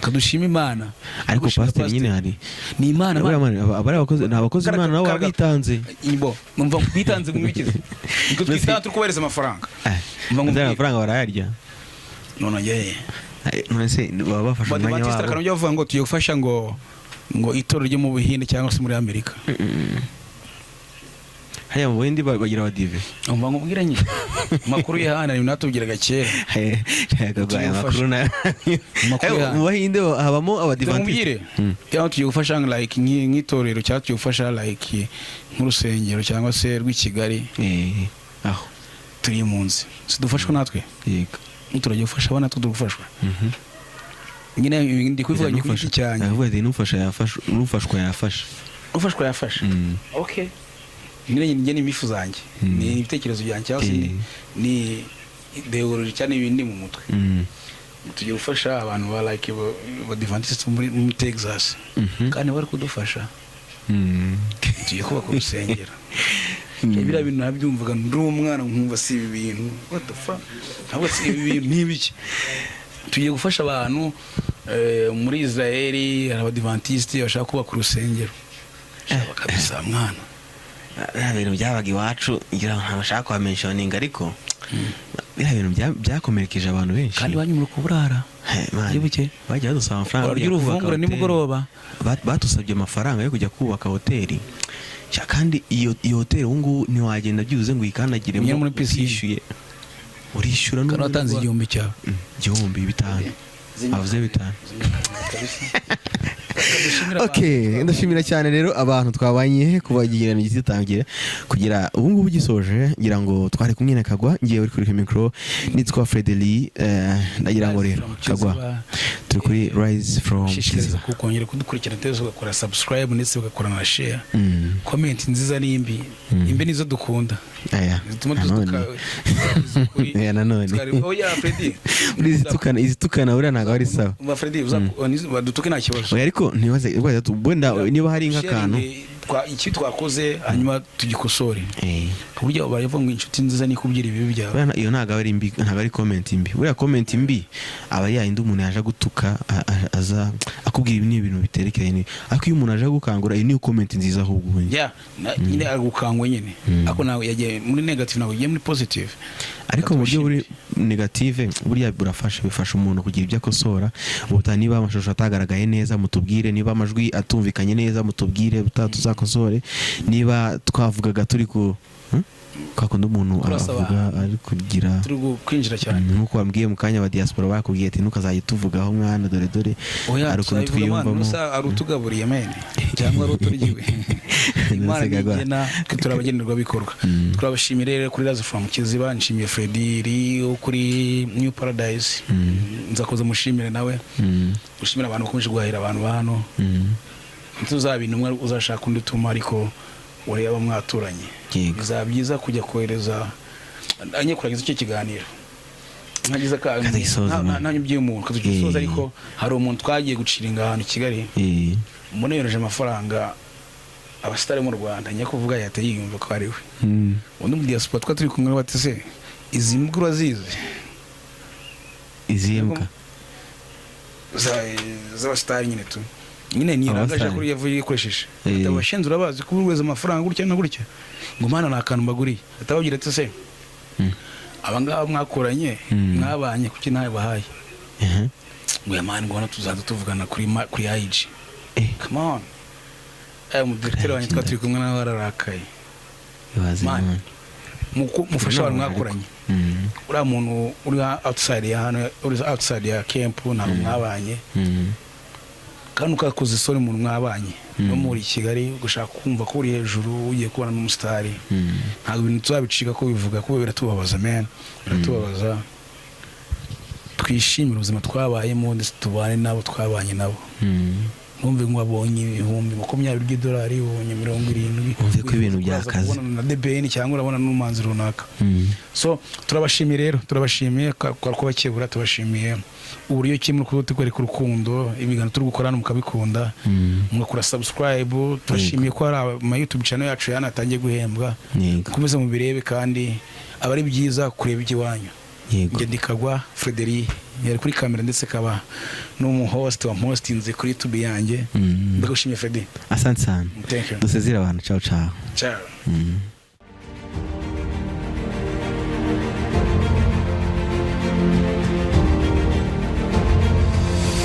kadushima Imana. Ariko Gushima pasiteri nyine hari ni Imana. Buriya man, aba ari abakozi, ni abakozi Imana nabo baba bitanze. Ibo numva bitanze mu bikize niko twitanze, turi kubahereza amafaranga. Mva Ndetse nkubwire. amafaranga barayarya. None yeye. None se baba bafashe umwanya Badivantiste wabo? akantu bavuga ngo tugiye gufasha ngo itorero ryo mu Buhinde cyangwa se muri Amerika. Hariya mu Buhinde bagira abadive. Umva nkubwire nyine amakuru y'ihana ni natubwiraga kera. Aya makuru na Amakuru Mu Bahinde habamo abadivantiste. Nkubwire, cyangwa tugiye gufasha like nk'itorero, cyangwa tugiye gufasha like nk'urusengero cyangwa se rw'i Kigali. Aho Turi impunzi, si dufashwa natwe? Yego. Turagiye gufasha abana, twe gufashwa nyine. Ndi kubivuga ku giti cyanjye. Aravuga ati nufasha yafasha, nufashwa yafasha. Ufashwa yafasha. Okay, nyine njye ni imifu zanjye, ni ibitekerezo byanjye cyangwa se ni ideology cyane, ibindi mu mutwe. Tugiye gufasha abantu ba like badivantiste muri Texas, kandi bari kudufasha. Tugiye kubaka urusengero. Biriya bintu nabyumvaga ndi umwana, nkumva si ibi bintu, what the fuck, ntabwo si ibi bintu ni ibiki. Tugiye gufasha abantu muri Israeli, hari abadivantisite bashaka kubaka urusengero. Shaka kabisa mwana. Biriya bintu byabaga iwacu, ngira ngo ntabwo bashaka kuhamentioninga, ariko biriya bintu byakomerekeje abantu benshi. Kandi iwanyu muri kuburara. Hey, man, Byibuke. bajya badusaba amafaranga Urarya yo kujya kubaka uruvungura hoteli. nimugoroba. Badusabye amafaranga yo kujya kubaka hoteli. Sha, kandi iyo hoteli ubu ngubu ntiwagenda byibuze ngo uyikandagiremo Unyure muri piscine. utishyuye, urishyura. Kandi N'ubundi watanze 1000 cyawe. 1000, 5000, avuze 5000. Dushimira Okay, ndashimira cyane rero abantu twabanye kuva ikigereranyo gitangira kugira ubu ngubu gisoje. Ngira ngo twari kumwe na Kagwa, ngiye uri kuri mikoro nitwa Fredeli. Ndagira ngo rero Kagwa, turi kuri Rise from Shishikariza Kiziba. kongera kudukurikirana ndetse ugakora subscribe ndetse ugakora na share. Comment nziza n'imbi, imbi nizo dukunda, Aya zituma nanone. Ukuri. Aya nanone. Oya Freddy. Buriya izitukana buriya ntabwo ari sawa. Umva Freddy, badutuke nta kibazo. Oya, ariko ntibaze wenda niba hari nk'akantu Sharing, icyo twakoze hanyuma tugikosore, ku buryo baravuga ngo inshuti nziza ni ikubwira ibibi byawe. Buriya iyo ntabwo ari mbi, ntabwo ari comment mbi. Buriya comment mbi aba yayindi umuntu yaje gutuka, aza akubwira ibi ni ibintu biterekeranye ariko iyo umuntu aje gukangura, iyi niyo comment nziza ahubwo ubundi. Yeah, nyine aragukangwa nyine, ariko nawe yagiye muri negative, ntabwo yagiye muri positive. Ariko mu buryo buri negative buriya burafasha, bifasha umuntu kugira ibyo akosora ubutaha. Niba amashusho atagaragaye neza mutubwire, niba amajwi atumvikanye neza mutubwire, ubutaha tuzakosore. Niba twavugaga turi ku Kwa kundi umuntu Turasaba. avuga ari kugira Turi kwinjira cyane. Nk'uko wambwiye mu kanya, aba diaspora bakubwiye ati: "Ntukazajye tuvugaho mwana, dore dore Oya, hari ukuntu tuzabivuga, mwana, twiyumvamo." Nusa ari utugaburiye man, cyangwa ari uturyiwe. Imana Ntuseka. nigena, twe turi abagenerwabikorwa. Turabashimiye rero kuri Razo from Kiziba. Nshimiye Frediri wo kuri New Paradise, nzakoza mushimire nawe. Gushimira abantu bakomeje guhahira, abantu ba hano. Ntituzaba umwe uzashaka undi utuma, ariko ureba mwaturanye. Bizaba byiza kujya kohereza anye kurangiza icyo kiganiro nkagize ka Katagisoza, man. Nta by'umuntu katugisoza. Ariko hari umuntu twagiye guciringa ahantu i Kigali, umuntu yohereje amafaranga abasitari mu Rwanda, njya kuvuga yahita yiyumva ko ari we. Undi mu diaspora twari turi kumwe bati: "Se izi mbwa urazizi?" Izihe mbwa? Z'abasitari nyine tu nyine ni irangaje Abasitari. kuri yavuye ikoresheje. Ati: "Abashenzi urabazi ko buri wese amafaranga gutya na gutya?" Ngo: "Mana, nta kantu mbaguriye." Atababwira ati: "Se abangaba mwakoranye, mwabanye, kuki ntayo bahaye?" Ngo: "Ya man," ngo: "hano tuzaza tuvugana kuri IG." Come on, umudirecteur wanjye twari turi kumwe nawe ararakaye. Ibaze. Man. Man. Mufashe abantu mwakoranye. Uriya muntu uri outside ya hano, uri outside ya camp, ntabwo mwabanye. Kandi ukakoza isoni umuntu mwabanye no muri Kigali, gushaka kumva ko uri hejuru, ugiye kubana n'umusitari. Ntabwo ibintu tuzabicika ko bivuga kuko biratubabaza man, biratubabaza. Twishimire ubuzima twabayemo, ndetse tubane n'abo twabanye nabo. Ntumve ngo wabonye 20,000 by'idolari, ubonye 70. Wumve ko ibintu Uraza byakaze. kubonana na The Ben cyangwa urabona n'umuhanzi runaka. So turabashimiye rero, turabashimiye kwa kubakebura, tubashimiye uburyo kimwe kuba tukwereka urukundo, ibiganiro turi gukora hano mukabikunda, mugakora subscribe. Turashimiye ko hari ama YouTube channel yacu yanatangiye guhembwa. Mukomeze mubirebe, kandi aba ari byiza kureba iby'iwanyu. Njye ndikagwa Frederic yari kuri kamera, ndetse akaba n'umuhost wa hostinze kuri YouTube yanjye. Ndagushimiye, Freddy. Asante sana. Thank you. Dusezere abantu. Ciao ciao. Ciao.